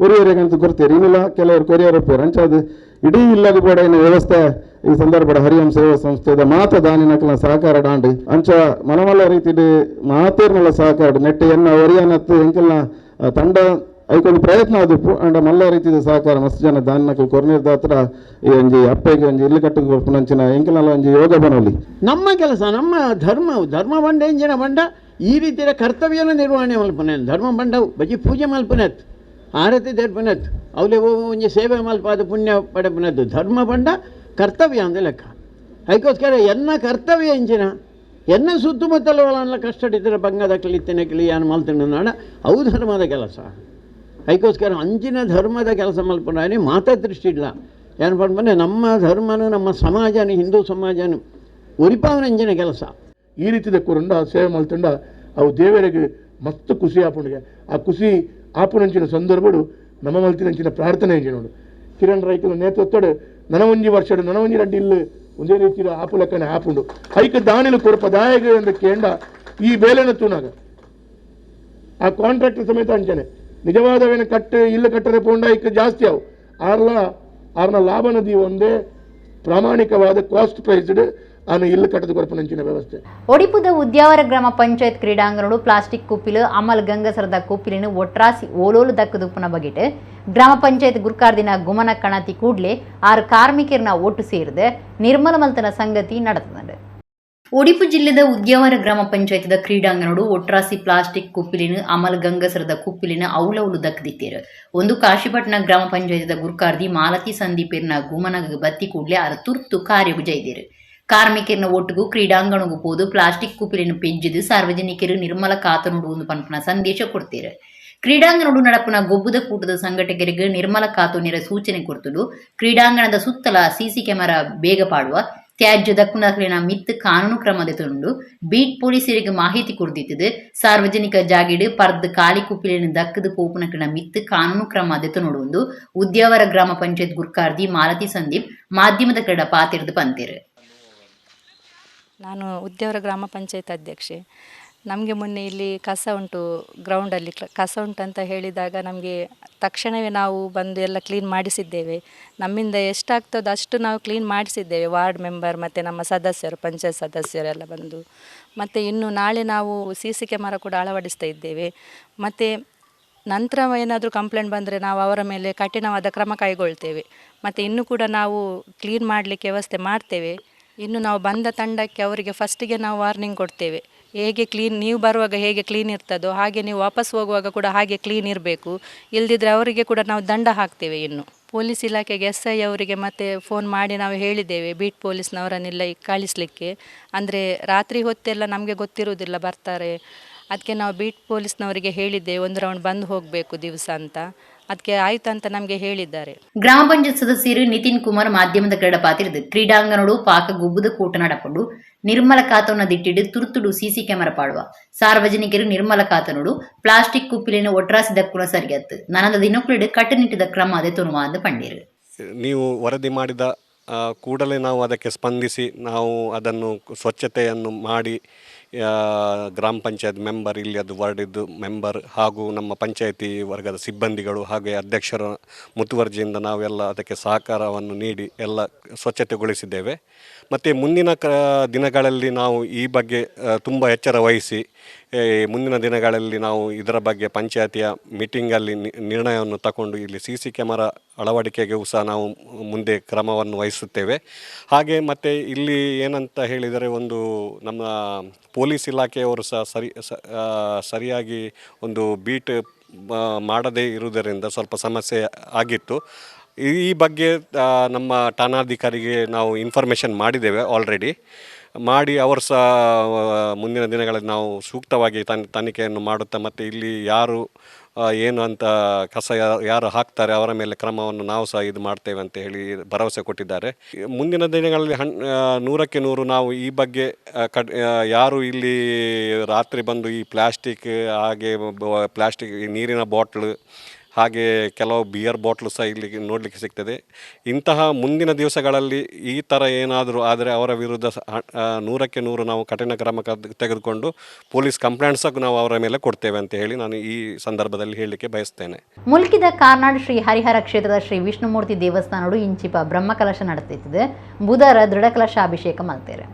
ಉರಿಯರಿಗೆ ಕೊಡ್ತೀರಿ ಇನ್ನಿಲ್ಲ ಕೆಲವರು ಕೊರಿಯರ್ ಉಪ್ಪೇರು ಅಂಚಾದ ಇಡೀ ಇಲ್ಲದ ಬೋಡ ವ್ಯವಸ್ಥೆ ಈ ಸಂದರ್ಭದ ಹರಿಯಂ ಸೇವಾ ಸಂಸ್ಥೆದ ಮಾತ ದಾನಿನಕಲ ಸಹಕಾರ ಡಾಂಡಿ ಅಂಚ ಮನಮಲ್ಲ ರೀತಿಡ್ ಮಾತೇರ್ನಲ್ಲ ಸಹಕಾರ ನೆಟ್ಟ ಎನ್ನ ಒರಿಯನತ್ತು ಎಂಕಲ್ನ ತಂಡ ಐಕೊಂದು ಪ್ರಯತ್ನ ಆದುಪ್ಪು ಅಂಡ ಮಲ್ಲ ರೀತಿದ ಸಹಕಾರ ಮಸ್ತ್ ಜನ ದಾನಿನಕಲ್ ಕೊರ್ನಿರ್ದಾತ್ರ ಈ ಒಂಜಿ ಅಪ್ಪೆಗೆ ಒಂಜಿ ಇಲ್ಲು ಕಟ್ಟು ಕೊರ್ಪುನಂಚಿನ ಎಂಕಲ್ನಲ್ಲ ಒಂಜಿ ಯೋಗ ಬನೋಲಿ. ನಮ್ಮ ಕೆಲಸ, ನಮ್ಮ ಧರ್ಮ, ಧರ್ಮ ಬಂಡ ಎಂಜಿನ ಬಂಡ ಈ ರೀತಿಯ ಕರ್ತವ್ಯನ ನಿರ್ವಹಣೆ ಮಲ್ಪನೆ ಧರ್ಮ ಬಂಡವು ಬಜಿ ಪೂಜೆ ಮಲ್ಪನೆತ್ ಆರತಿ ದರ್ಪಣತ್ ಅವಲೆ ಒಂಜಿ ಸೇವೆ ಮಲ್ಪಾದ ಪುಣ್ಯ ಪಡೆಪನದ್ದು ಧರ್ಮ ಬಂಡ ಕರ್ತವ್ಯ ಅಂದ ಲೆಕ್ಕ. ಅದಕ್ಕೋಸ್ಕರ ಎನ್ನ ಕರ್ತವ್ಯ ಇಂಚಿನ ಎನ್ನ ಸುತ್ತಮುತ್ತಲ ಕಷ್ಟಡಿದ್ದರೆ ಬಂಗದ ಕಲಿತೇನೆ ಕಿಳಿಯಾನ ಮಲ್ತಿನ ಅವು ಧರ್ಮದ ಕೆಲಸ. ಅದಕ್ಕೋಸ್ಕರ ಅಂಚಿನ ಧರ್ಮದ ಕೆಲಸ ಮಲ್ಪನಾನೆ ಮಾತಾ ದೃಷ್ಟಿ ಇಲ್ಲ. ಏನು ಪಂಡ್ಪಂಡೆ ನಮ್ಮ ಧರ್ಮನು ನಮ್ಮ ಸಮಾಜನ ಹಿಂದೂ ಸಮಾಜನು ಒರಿಪಾವನ ಅಂಚಿನ ಕೆಲಸ. ಈ ರೀತಿದ ಕುರುಂಡ ಸೇವೆ ಮಲ್ತಂಡ ಅವು ದೇವರಿಗೆ ಮಸ್ತ್ ಖುಷಿ ಆಪುಂಡಿಗೆ. ಆ ಖುಷಿ ಆಪುನಂಚಿನ ಸಂದರ್ಭಡು ನಮ್ಮ ಮಲ್ತಿನಂಚಿನ ಪ್ರಾರ್ಥನೆ ಇಂಚಿನೋಡು ಕಿರಣ್ ರೈಕುಲ ನೇತೃತ್ವಡು ನನವಂಜಿ ವರ್ಷಡು ನನವಂಜಿ ರಡ್ಡಿ ಇಲ್ಲು ಒಂದೇ ರೀತಿಯ ಆಪು ಲೆಕ್ಕನೆ ಆಪುಂಡು. ಐಕ ದಾನಿಲು ಕೊರಪ ದಾಯಗ ಎಂದು ಕೇಂಡ ಈ ಬೇಲೆನ ತೂನಾಗ ಆ ಕಾಂಟ್ರಾಕ್ಟರ್ ಸಮೇತ ಅಂಚನೆ ನಿಜವಾದವೇನ ಕಟ್ಟು ಇಲ್ಲ ಕಟ್ಟರೆ ಪೋಂಡ ಐಕ ಜಾಸ್ತಿ ಅವು ಆರ್ಲ ಆರ್ನ ಲಾಭ ನದಿ ಒಂದೇ ಪ್ರಾಮಾಣಿಕವಾದ ಕಾಸ್ಟ್ ಪ್ರೈಸ್ಡ್ ಆನ ಇಲ್ಲು ಕಟ್ಟದ ಕೊರಪನಂಚಿನ ವ್ಯವಸ್ಥೆ. ಒಡಿಪುದ ಉದ್ಯಾವರ ಗ್ರಾಮ ಪಂಚಾಯತ್ ಕ್ರೀಡಾಂಗಣಡು ಪ್ಲಾಸ್ಟಿಕ್ ಕುಪ್ಪಿಲು ಅಮಲ್ ಗಂಗಸರದ ಕುಪ್ಪಿಲಿನ ಒಟ್ರಾಸಿ ಓಲೋಲು ದಕ್ಕದುಪ್ಪನ ಬಗೆಟ್ ಗ್ರಾಮ ಪಂಚಾಯತ್ ಗುರ್ಕಾರ್ದಿನ ಗುಮನ ಕಣತಿ ಕೂಡ್ಲೆ 6 ಕಾರ್ಮಿಕರನ್ನ ಒಟ್ಟು ಸೇರಿದೆ ನಿರ್ಮಲ ಮಲ್ತನ ಸಂಗತಿ ನಡೆತದಂಡು. ಒಡಿಪು ಜಿಲ್ಲೆದ ಉದ್ಯಾವರ ಗ್ರಾಮ ಪಂಚಾಯತ್ದ ಕ್ರೀಡಾಂಗಣಡು ಒಟ್ರಾಸಿ ಪ್ಲಾಸ್ಟಿಕ್ ಕುಪ್ಪಿಲಿನ ಅಮಲ್ ಗಂಗಸರದ ಕುಪ್ಪಿಲಿನ ಔಲೌಲು ದಕ್ಕದಿತ್ತೇರು. ಒಂದು ಕಾಶಿಪಟ್ಟಣ ಗ್ರಾಮ ಪಂಚಾಯತ್ದ ಗುರ್ಕಾರ್ದಿ ಮಾಲತಿ ಸಂದೀಪೇರ್ನ ಗುಮನಗ ಬತ್ತಿ ಕೂಡ್ಲೆ ಆರ ತುರ್ತು ಕಾರ್ಯಗು ಜೈದೇರು. ಕಾರ್ಮಿಕರನ್ನ ಒಟ್ಟುಗು ಕ್ರೀಡಾಂಗಣಗೂ ಪೋದು ಪ್ಲಾಸ್ಟಿಕ್ ಕುಪ್ಪಿಲಿನ ಪೆಜ್ಜಿದು ಸಾರ್ವಜನಿಕರು ನಿರ್ಮಲ ಕಾತನುಡು ಒಂದು ಪನ್ಪನ ಸಂದೇಶ ಕೊಡ್ತೇರು. ಕ್ರೀಡಾಂಗಣಡು ನಡಪುನ ಗೊಬ್ಬುದ ಕೂಟದ ಸಂಘಟಕರಿಗೆ ನಿರ್ಮಲ ಕಾತುನಿರ ಸೂಚನೆ ಕೊಡ್ತುಡು ಕ್ರೀಡಾಂಗಣದ ಸುತ್ತಲ ಸಿಸಿ ಕ್ಯಾಮೆರಾ ಬೇಗ ಪಾಡುವ ತ್ಯಾಜ್ಯ ದಕ್ಕುನಕಲಿನ ಮಿತ್ ಕಾನೂನು ಕ್ರಮ ತುಂಡು ಬೀಟ್ ಪೊಲೀಸರಿಗೆ ಮಾಹಿತಿ ಕೊಡ್ದಿತ್ತದು. ಸಾರ್ವಜನಿಕ ಜಾಗಿಡು ಪರ್ದ್ ಖಾಲಿ ಕುಪ್ಪಿಲಿನ ದಕ್ಕದು ಪೋಪುನಕಲಿನ ಮಿತ್ ಕಾನೂನು ಕ್ರಮ ದೆತ್ತುನೊಡು ಉದ್ಯಾವರ ಗ್ರಾಮ ಪಂಚಾಯತ್ ಗುರ್ಕಾರ್ದಿ ಮಾಲತಿ ಸಂದೀಪ್ ಮಾಧ್ಯಮದ ಕಡ ಪಾತಿರ್ದು ಪಂತೇರು. ನಾನು ಉದ್ಯಾವರ ಗ್ರಾಮ ಪಂಚಾಯತ್ ಅಧ್ಯಕ್ಷೆ. ನಮಗೆ ಮೊನ್ನೆ ಇಲ್ಲಿ ಕಸ ಉಂಟು, ಗ್ರೌಂಡಲ್ಲಿ ಕಸ ಉಂಟಂತ ಹೇಳಿದಾಗ ನಮಗೆ ತಕ್ಷಣವೇ ನಾವು ಬಂದು ಎಲ್ಲ ಕ್ಲೀನ್ ಮಾಡಿಸಿದ್ದೇವೆ. ನಮ್ಮಿಂದ ಎಷ್ಟಾಗ್ತದೋ ಅಷ್ಟು ನಾವು ಕ್ಲೀನ್ ಮಾಡಿಸಿದ್ದೇವೆ. ವಾರ್ಡ್ ಮೆಂಬರ್ ಮತ್ತು ನಮ್ಮ ಸದಸ್ಯರು, ಪಂಚಾಯತ್ ಸದಸ್ಯರೆಲ್ಲ ಬಂದು. ಮತ್ತು ಇನ್ನು ನಾಳೆ ನಾವು ಸಿ ಸಿ ಕ್ಯಾಮರಾ ಕೂಡ ಅಳವಡಿಸ್ತಾ ಇದ್ದೇವೆ. ಮತ್ತು ನಂತರ ಏನಾದರೂ ಕಂಪ್ಲೇಂಟ್ ಬಂದರೆ ನಾವು ಅವರ ಮೇಲೆ ಕಠಿಣವಾದ ಕ್ರಮ ಕೈಗೊಳ್ತೇವೆ. ಮತ್ತು ಇನ್ನೂ ಕೂಡ ನಾವು ಕ್ಲೀನ್ ಮಾಡಲಿಕ್ಕೆ ವ್ಯವಸ್ಥೆ ಮಾಡ್ತೇವೆ. ಇನ್ನು ನಾವು ಬಂದ ತಂಡಕ್ಕೆ ಅವರಿಗೆ ಫಸ್ಟಿಗೆ ನಾವು ವಾರ್ನಿಂಗ್ ಕೊಡ್ತೇವೆ. ಹೇಗೆ ಕ್ಲೀನ್ ನೀವು ಬರುವಾಗ ಹೇಗೆ ಕ್ಲೀನ್ ಇರ್ತದೋ ಹಾಗೆ ನೀವು ವಾಪಸ್ ಹೋಗುವಾಗ ಕೂಡ ಹಾಗೆ ಕ್ಲೀನ್ ಇರಬೇಕು. ಇಲ್ಲದಿದ್ದರೆ ಅವರಿಗೆ ಕೂಡ ನಾವು ದಂಡ ಹಾಕ್ತೇವೆ. ಇನ್ನು ಪೊಲೀಸ್ ಇಲಾಖೆಗೆ ಎಸ್ I ಅವರಿಗೆ ಮತ್ತೆ ಫೋನ್ ಮಾಡಿ ನಾವು ಹೇಳಿದ್ದೇವೆ, ಬೀಟ್ ಪೊಲೀಸ್ನವರನ್ನೆಲ್ಲ ಕಳಿಸಲಿಕ್ಕೆ. ಅಂದರೆ ರಾತ್ರಿ ಹೊತ್ತೆಲ್ಲ ನಮಗೆ ಗೊತ್ತಿರುವುದಿಲ್ಲ ಬರ್ತಾರೆ, ಅದಕ್ಕೆ ನಾವು ಬೀಟ್ ಪೊಲೀಸ್ನವರಿಗೆ ಹೇಳಿದ್ದೇವೆ ಒಂದು ರೌಂಡ್ ಬಂದು ಹೋಗಬೇಕು ದಿವಸ ಅಂತ. ಅದಕ್ಕೆ ಆಯ್ತು ಅಂತ ನಮಗೆ ಹೇಳಿದ್ದಾರೆ. ಗ್ರಾಮ ಪಂಚಾಯತ್ ಸದಸ್ಯರು ನಿತಿನ್ ಕುಮಾರ್ ಮಾಧ್ಯಮದ ಕ್ರೀಡಾ ಪಾತಿರಿದು ಕ್ರೀಡಾಂಗಣಡು ಪಾಕ ಗುಬ್ಬುದ ಕೂಟ ನಡಪಡು ನಿರ್ಮಲ ಕಾತವನ್ನ ದಿಟ್ಟಿಡು ತುರ್ತುಡು ಸಿಸಿ ಕ್ಯಾಮೆರಾ ಪಾಡುವ ಸಾರ್ವಜನಿಕರು ನಿರ್ಮಲ ಕಾತನುಡು ಪ್ಲಾಸ್ಟಿಕ್ ಕುಪ್ಪಿಲಿನ ಒಟ್ರಾಸಿ ದಕ್ಕುನ ಸರಿಯತ್ತು ನನದ ದಿನಕ್ಕುಳಿಡು ಕಟ್ಟುನಿಟ್ಟಿದ ಕ್ರಮ ಅದೇ ತುನುವ ಅಂದು ಪಂಡೀರು. ನೀವು ವರದಿ ಮಾಡಿದ ಕೂಡಲೇ ನಾವು ಅದಕ್ಕೆ ಸ್ಪಂದಿಸಿ ನಾವು ಅದನ್ನು ಸ್ವಚ್ಛತೆಯನ್ನು ಮಾಡಿ ಗ್ರಾಮ ಪಂಚಾಯತ್ ಮೆಂಬರ್, ಇಲ್ಲಿ ಅದು ವಾರ್ಡಿದ್ದು ಮೆಂಬರ್ ಹಾಗೂ ನಮ್ಮ ಪಂಚಾಯತಿ ವರ್ಗದ ಸಿಬ್ಬಂದಿಗಳು ಹಾಗೆ ಅಧ್ಯಕ್ಷರ ಮುತುವರ್ಜಿಯಿಂದ ನಾವೆಲ್ಲ ಅದಕ್ಕೆ ಸಹಕಾರವನ್ನು ನೀಡಿ ಎಲ್ಲ ಸ್ವಚ್ಛತೆಗೊಳಿಸಿದ್ದೇವೆ. ಮತ್ತು ಮುಂದಿನ ದಿನಗಳಲ್ಲಿ ನಾವು ಈ ಬಗ್ಗೆ ತುಂಬ ಎಚ್ಚರ ವಹಿಸಿ ಮುಂದಿನ ದಿನಗಳಲ್ಲಿ ನಾವು ಇದರ ಬಗ್ಗೆ ಪಂಚಾಯತಿಯ ಮೀಟಿಂಗಲ್ಲಿ ನಿರ್ಣಯವನ್ನು ತಗೊಂಡು ಇಲ್ಲಿ ಸಿ ಸಿ ಕ್ಯಾಮರಾ ಅಳವಡಿಕೆಗೂ ಸಹ ನಾವು ಮುಂದೆ ಕ್ರಮವನ್ನು ವಹಿಸುತ್ತೇವೆ. ಹಾಗೆ ಮತ್ತು ಇಲ್ಲಿ ಏನಂತ ಹೇಳಿದರೆ, ಒಂದು ನಮ್ಮ ಪೊಲೀಸ್ ಇಲಾಖೆಯವರು ಸಹ ಸರಿಯಾಗಿ ಒಂದು ಬೀಟ್ ಮಾಡದೇ ಇರುವುದರಿಂದ ಸ್ವಲ್ಪ ಸಮಸ್ಯೆ ಆಗಿತ್ತು. ಈ ಬಗ್ಗೆ ನಮ್ಮ ಠಾಣಾಧಿಕಾರಿಗೆ ನಾವು ಇನ್ಫಾರ್ಮೇಷನ್ ಮಾಡಿದ್ದೇವೆ ಆಲ್ರೆಡಿ. ಮಾಡಿ ಅವರು ಸಹ ಮುಂದಿನ ದಿನಗಳಲ್ಲಿ ನಾವು ಸೂಕ್ತವಾಗಿ ತನಿಖೆಯನ್ನು ಮಾಡುತ್ತಾ ಮತ್ತು ಇಲ್ಲಿ ಯಾರು ಏನು ಅಂತ ಕಸ ಯಾರು ಹಾಕ್ತಾರೆ ಅವರ ಮೇಲೆ ಕ್ರಮವನ್ನು ನಾವು ಸಹ ಇದು ಮಾಡ್ತೇವೆ ಅಂತ ಹೇಳಿ ಭರವಸೆ ಕೊಟ್ಟಿದ್ದಾರೆ. ಮುಂದಿನ ದಿನಗಳಲ್ಲಿ 100ಕ್ಕೆ 100 ನಾವು ಈ ಬಗ್ಗೆ ಯಾರು ಇಲ್ಲಿ ರಾತ್ರಿ ಬಂದು ಈ ಪ್ಲಾಸ್ಟಿಕ್ ಹಾಗೆ ಪ್ಲಾಸ್ಟಿಕ್ ನೀರಿನ ಬಾಟ್ಲು ಹಾಗೆ ಕೆಲವು ಬಿಯರ್ ಬಾಟ್ಲು ಸಹ ಇಲ್ಲಿ ನೋಡಲಿಕ್ಕೆ ಸಿಗ್ತದೆ. ಇಂತಹ ಮುಂದಿನ ದಿವಸಗಳಲ್ಲಿ ಈ ಥರ ಏನಾದರೂ ಆದರೆ ಅವರ ವಿರುದ್ಧ 100ಕ್ಕೆ 100 ನಾವು ಕಠಿಣ ಕ್ರಮ ತೆಗೆದುಕೊಂಡು ಪೊಲೀಸ್ ಕಂಪ್ಲೇಂಟ್ ಸಹ ನಾವು ಅವರ ಮೇಲೆ ಕೊಡ್ತೇವೆ ಅಂತ ಹೇಳಿ ನಾನು ಈ ಸಂದರ್ಭದಲ್ಲಿ ಹೇಳಲಿಕ್ಕೆ ಬಯಸ್ತೇನೆ. ಮುಲ್ಕಿದ ಕಾರ್ನಾಡ್ ಶ್ರೀ ಹರಿಹರ ಕ್ಷೇತ್ರದ ಶ್ರೀ ವಿಷ್ಣುಮೂರ್ತಿ ದೇವಸ್ಥಾನಡು ಇಂಚಿಪ ಬ್ರಹ್ಮಕಲಶ ನಡೆಯುತ್ತಿದೆ. ಬುಧರ ದೃಢಕಲಶಾಭಿಷೇಕ ಮಾಡ್ತಾರೆ.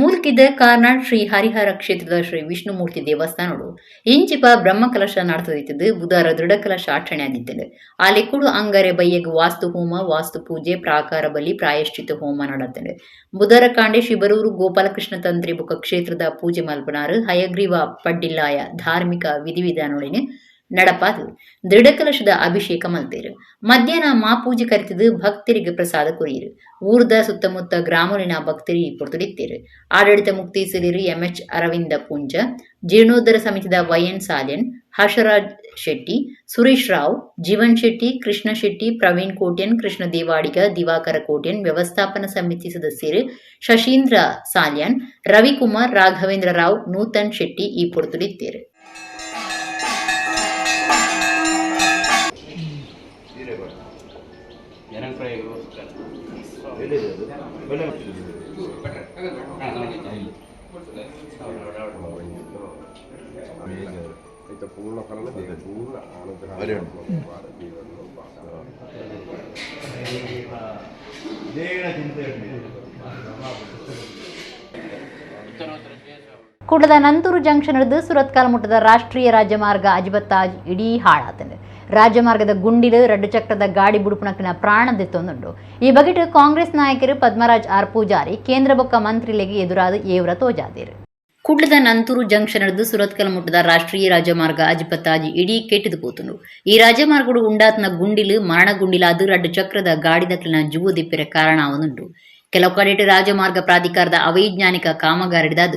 ಮೂಲ್ಕಿದ ಕಾರ್ನಾಡ್ ಶ್ರೀ ಹರಿಹರ ಕ್ಷೇತ್ರದ ಶ್ರೀ ವಿಷ್ಣುಮೂರ್ತಿ ದೇವಸ್ಥಾನಡು ಇಂಚಿಪ ಬ್ರಹ್ಮಕಲಶ ನಡತದಿತ್ತದು ಬುಧಾರ ದೃಢಕಲಶ ಆಚರಣೆ ಆದಿತ್ತಂಡು. ಆ ಲೆಕ್ಕುಡು ಅಂಗಾರೆ ಬಯ್ಯಗ್ ವಾಸ್ತು ಹೋಮ, ವಾಸ್ತು ಪೂಜೆ, ಪ್ರಾಕಾರ ಬಲಿ, ಪ್ರಾಯಶ್ಚಿತ ಹೋಮ ನಡತಂಡು. ಬುಧಾರ ಕಾಂಡೆ ಶಿಬರೂರು ಗೋಪಾಲಕೃಷ್ಣ ತಂತ್ರಿ ಬೊಕ ಕ್ಷೇತ್ರದ ಪೂಜೆ ಮಲ್ಪನಾರು ಹಯಗ್ರೀವ ಪಡ್ಡಿಲ್ಲಾಯ ಧಾರ್ಮಿಕ ವಿಧಿವಿಧಾನೊಳಿನ ನಡಪಾದು ದೃಢಕಲಶದ ಅಭಿಷೇಕ ಮಲ್ತೇರು. ಮಧ್ಯಾಹ್ನ ಮಾಪೂಜೆ ಕರಿತದು ಭಕ್ತರಿಗೆ ಪ್ರಸಾದ ಕೊರಿಯರು. ಊರ್ದ ಸುತ್ತಮುತ್ತ ಗ್ರಾಮಲಿನ ಭಕ್ತರಿ ಪೊರ್ತುಡಿತ್ತೇರು. ಆಡಳಿತ ಮುಕ್ತಿ ಎಂಎಚ್ ಅರವಿಂದ ಪೂಂಜ, ಜೀರ್ಣೋದ್ಧಾರ ಸಮಿತಿದ ವೈಎನ್ ಸಾಲ್ಯನ್, ಹರ್ಷರಾಜ್ ಶೆಟ್ಟಿ, ಸುರೇಶ್ ರಾವ್, ಜೀವನ್ ಶೆಟ್ಟಿ, ಕೃಷ್ಣ ಶೆಟ್ಟಿ, ಪ್ರವೀಣ್ ಕೋಟ್ಯನ್, ಕೃಷ್ಣ ದೇವಾಡಿಗ, ದಿವಾಕರ ಕೋಟ್ಯನ್, ವ್ಯವಸ್ಥಾಪನಾ ಸಮಿತಿ ಸದಸ್ಯರು ಶಶೀಂದ್ರ ಸಾಲ್ಯಾನ್, ರವಿಕುಮಾರ್, ರಾಘವೇಂದ್ರ ರಾವ್, ನೂತನ್ ಶೆಟ್ಟಿ ಈ ಪೊರ್ತುಡಿತ್ತೇರು. ಕುಡ್ಲದ ನಂತೂರು ಜಂಕ್ಷನ್ ಹಿಡಿದು ಸುರತ್ಕಲ್ ಮುಟ್ಟದ ರಾಷ್ಟ್ರೀಯ ರಾಜಮಾರ್ಗ ಅಜಿಬತ್ತಾಜ್ ಇಡೀ ಹಾಳಾತಂಡು. ರಾಜಮಾರ್ಗದ ಗುಂಡಿಲು ರಡ್ಡು ಚಕ್ರದ ಗಾಡಿ ಬುಡುಪುಣಕ್ಕಿನ ಪ್ರಾಣ ದೆತ್ತೊಂದುಂಡು. ಈ ಬಗೆಟ್ ಕಾಂಗ್ರೆಸ್ ನಾಯಕರು ಪದ್ಮರಾಜ್ ಆರ್ ಪೂಜಾರಿ ಕೇಂದ್ರ ಬೊಕ್ಕ ಮಂತ್ರಿಲೆಗೆ ಎದುರಾದ ಏವ್ರ ತೋಜಾದಿರು. ಕುಡ್ಲದ ನಂತೂರು ಜಂಕ್ಷನ್ ಹಿಡಿದು ಸುರತ್ಕಲ್ ಮುಟ್ಟದ ರಾಷ್ಟ್ರೀಯ ರಾಜಮಾರ್ಗ ಅಜಿಪತ್ತಾಜಿ ಇಡೀ ಕೆಟ್ಟದು ಪೋತುಂಡು. ಈ ರಾಜಮಾರ್ಗಡು ಉಂಡಾತ್ನ ಗುಂಡಿಲು ಮರಣ ಗುಂಡಿಲಾದ ರಡ್ಡು ಚಕ್ರದ ಗಾಡಿದಕ್ಲಿನ ಜುವು ದಿಪ್ಪಿರ ಕಾರಣ ಆವೊಂದುಂಡು. ಕೆಲವು ಕಡೆಟ್ ರಾಜಮಾರ್ಗ ಪ್ರಾಧಿಕಾರದ ಅವೈಜ್ಞಾನಿಕ ಕಾಮಗಾರಿದಾದ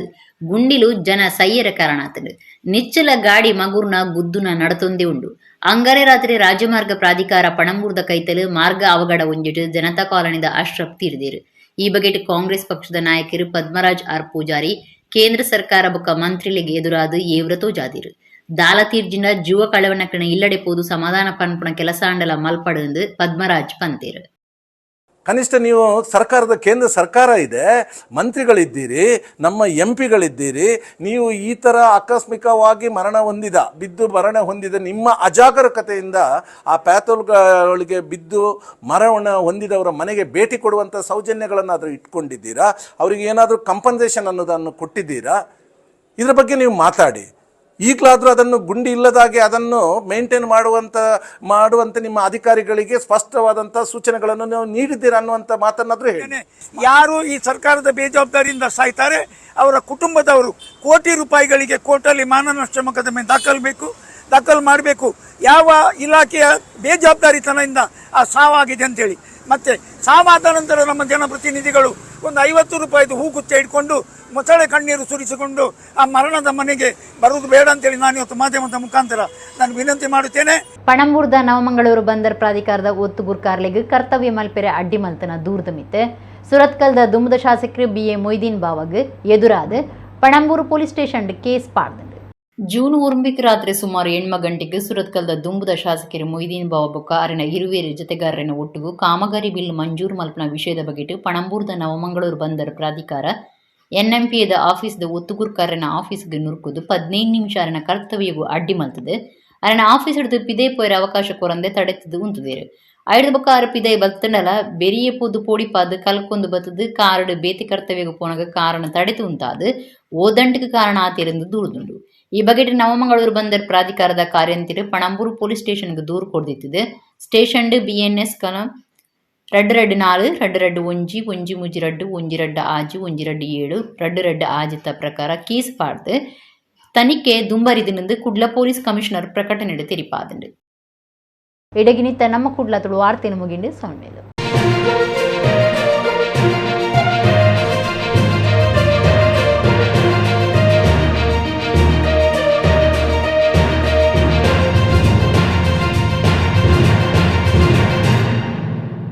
ಗುಂಡಿಲು ಜನ ಸೈಯರ ಕಾರಣ ಆತಂಡು. ನಿಚ್ಚಲ ಗಾಡಿ ಮಗುರ್ನ ಗುದ್ದುನ ನಡತೊಂದೇ ಉಂಡು. ಅಂಗಾರೆ ರಾತ್ರಿ ರಾಜಮಾರ್ಗ ಪ್ರಾಧಿಕಾರ ಪಣಂಬೂರ್ದ ಕೈತಲು ಮಾರ್ಗ ಅವಘಡ ಒಂಜಿಟ್ಟು ಜನತಾ ಕಾಲೋನಿದ ಅಶ್ರಫ್ ತೀರ್ದಿರು. ಈ ಬಗೆಟ್ ಕಾಂಗ್ರೆಸ್ ಪಕ್ಷದ ನಾಯಕರು ಪದ್ಮರಾಜ್ ಆರ್ ಪೂಜಾರಿ ಕೇಂದ್ರ ಸರ್ಕಾರ ಬೊಕ್ಕ ಮಂತ್ರಿಲೆಗೆ ಎದುರಾದ ಏವ್ರ ತೋಜಾದಿರು. ದಾಲ ತೀರ್ಜಿನ ಜೀವ ಕಳವಣಕಣ ಇಲ್ಲಡೆ ಪೋದು ಸಮಾಧಾನ ಪನ್ಪುಣ ಕೆಲಸ ಅಂಡಲ ಮಲ್ಪಡಂದು ಪದ್ಮರಾಜ್ ಪಂತೇರು. ಕನಿಷ್ಠ ನೀವು ಸರ್ಕಾರದ ಕೇಂದ್ರ ಸರ್ಕಾರ ಇದೆ, ಮಂತ್ರಿಗಳಿದ್ದೀರಿ, ನಮ್ಮ ಎಂ ಪಿಗಳಿದ್ದೀರಿ, ನೀವು ಈ ಥರ ಆಕಸ್ಮಿಕವಾಗಿ ಮರಣ ಹೊಂದಿದ, ಬಿದ್ದು ಮರಣ ಹೊಂದಿದ ನಿಮ್ಮ ಅಜಾಗರೂಕತೆಯಿಂದ ಆ ಪ್ಯಾಥೋಲ್ಗಳಿಗೆ ಬಿದ್ದು ಮರಣ ಹೊಂದಿದವರ ಮನೆಗೆ ಭೇಟಿ ಕೊಡುವಂಥ ಸೌಜನ್ಯಗಳನ್ನಾದರೂ ಇಟ್ಕೊಂಡಿದ್ದೀರಾ? ಅವರಿಗೆ ಏನಾದರೂ ಕಂಪನ್ಸೇಷನ್ ಅನ್ನೋದನ್ನು ಕೊಟ್ಟಿದ್ದೀರಾ? ಇದರ ಬಗ್ಗೆ ನೀವು ಮಾತಾಡಿ. ಈಗಲಾದರೂ ಅದನ್ನು ಗುಂಡಿ ಇಲ್ಲದಾಗೆ ಅದನ್ನು ಮೇಂಟೈನ್ ಮಾಡುವಂಥ ನಿಮ್ಮ ಅಧಿಕಾರಿಗಳಿಗೆ ಸ್ಪಷ್ಟವಾದಂಥ ಸೂಚನೆಗಳನ್ನು ನೀವು ನೀಡಿದ್ದೀರಾ ಅನ್ನುವಂಥ ಮಾತನ್ನಾದರೂ ಹೇಳಿ. ಯಾರು ಈ ಸರ್ಕಾರದ ಬೇಜವಾಬ್ದಾರಿಯಿಂದ ಸಾಯ್ತಾರೆ ಅವರ ಕುಟುಂಬದವರು ಕೋಟಿ ರೂಪಾಯಿಗಳಿಗೆ ಕೋರ್ಟಲ್ಲಿ ಮಾನನಷ್ಟ ಮೊಕದ್ದಮೆ ದಾಖಲು ಮಾಡಬೇಕು. ಯಾವ ಇಲಾಖೆಯ ಬೇಜವಾಬ್ದಾರಿತನದಿಂದ ಆ ಸಾವಾಗಿದೆ ಅಂತೇಳಿ. ಮತ್ತು ಸಾವಾದ ನಂತರ ನಮ್ಮ ಜನಪ್ರತಿನಿಧಿಗಳು ಒಂದು 50 ರೂಪಾಯಿದು ಹೂಗುಚ್ಚ ಇಟ್ಕೊಂಡು ಮೊಸಳೆ ಕಣ್ಣೀರು ಸುರಿಸಿಕೊಂಡು ಆ ಮರಣದ ಮನೆಗೆ ಬರುವುದು ಬೇಡ ಅಂತೇಳಿ ನಾನು ಇವತ್ತು ಮಾಧ್ಯಮದ ಮುಖಾಂತರ ನಾನು ವಿನಂತಿ ಮಾಡುತ್ತೇನೆ. ಪಣಂಬೂರ್ದ ನವಮಂಗಳೂರು ಬಂದರ್ ಪ್ರಾಧಿಕಾರದ ಒತ್ತು ಗುರ್ಕಾರ್ಲೆಗ್ ಕರ್ತವ್ಯ ಮಲ್ಪೆರೆ ಅಡ್ಡಿ ಮಲ್ತನ ದೂರದ ಮಿತ್ತೆ ಸುರತ್ಕಲ್ದ ದುಮ್ಮದ ಶಾಸಕರು ಬಿ.ಎ. ಮೊಯ್ದೀನ್ ಬಾವಗ್ ಎದುರಾದ Panambur police station case ಪಾಡ್ದಂಡು. June 9 ರಾತ್ರಿ ಸುಮಾರು 8 ಗಂಟೆಗೆ ಸುರತ್ಕಲ್ದ ದುಂಬುದ ಶಾಸಕರು ಮೊಯ್ದೀನ್ ಬಾವ ಬೊಕ್ಕ ಅರಿನ ಇರುವೇರು ಜೊತೆಗಾರರನ್ನ ಒಟ್ಟುಗು ಕಾಮಗಾರಿ ಬಿಲ್ ಮಂಜೂರು ಮಲ್ಪನ ವಿಷಯದ ಬಗೆಟ್ ಪಣಂಬೂರ್ದ ನವಮಂಗಳೂರು ಬಂದರ್ ಪ್ರಾಧಿಕಾರ ಎನ್ಎಂಪಿಯದ ಆಫೀಸ್ದ ಒತ್ತುಗುರ್ಕಾರನ ಆಫೀಸ್ಗೆ ನುರುಕುದು 15 ನಿಮಿಷ ಅರನ ಕರ್ತವ್ಯಗೂ ಅಡ್ಡಿ ಮಲ್ತದೆ. ಅರನ ಆಫೀಸ್ ಹಿಡಿದು ಪಿದೆ ಪೋಯರ ಅವಕಾಶ ಕೊರಂದೆ ತಡೆತದು ಉಂತುದೇರು. ಐದು ಬೊಕ್ಕ ಆರು ಪಿದೈ ಬತ್ತಂಡಲ ಬೆರಿಯ ಪೋದು ಪೋಡಿಪಾದು ಕಲ್ಕೊಂದು ಬತ್ತದು ಕಾರಡು ಬೇತಿ ಕರ್ತವ್ಯಗೂ ಪೋನಗ ಕಾರಣ ತಡೆತು ಉಂತಾದು ಓದಂಟಿಗೆ ಕಾರಣ ಆತಿருந்து ದೂರದುಂಡು. ಈ ಬಗೆಟ್ ನವಮಂಗಳೂರು ಬಂದರ್ ಪ್ರಾಧಿಕಾರದ ಕಾರ್ಯಂತಿರು ಪಣಂಬೂರು ಪೊಲೀಸ್ ಸ್ಟೇಷನ್ಗೆ ದೂರು ಕೊಡ್ದಿತ್ತಿದೆ. ಸ್ಟೇಷನ್ ಬಿಎನ್ಎಸ್ ಕಲಂ 2 2 4 2 2 1 1 3 2 1 2 6 1 2 7 2 2 6 ಪ್ರಕಾರ ಕೇಸ್ ಪಾಡ್ದು ತನಿಖೆ ದುಂಬರಿದಿನಿಂದು ಕುಡ್ಲ ಪೊಲೀಸ್ ಕಮಿಷನರ್ ಪ್ರಕಟಣೆ ತೆರಿಪಾದಂಡು. ಇಡಗಿನಿತ್ತ ನಮ್ಮ ಕುಡ್ಲ ತುಳು ವಾರ್ತೆಯನ್ನು ಮುಗಿಂಡು ಸೊನ್ನೆಲು.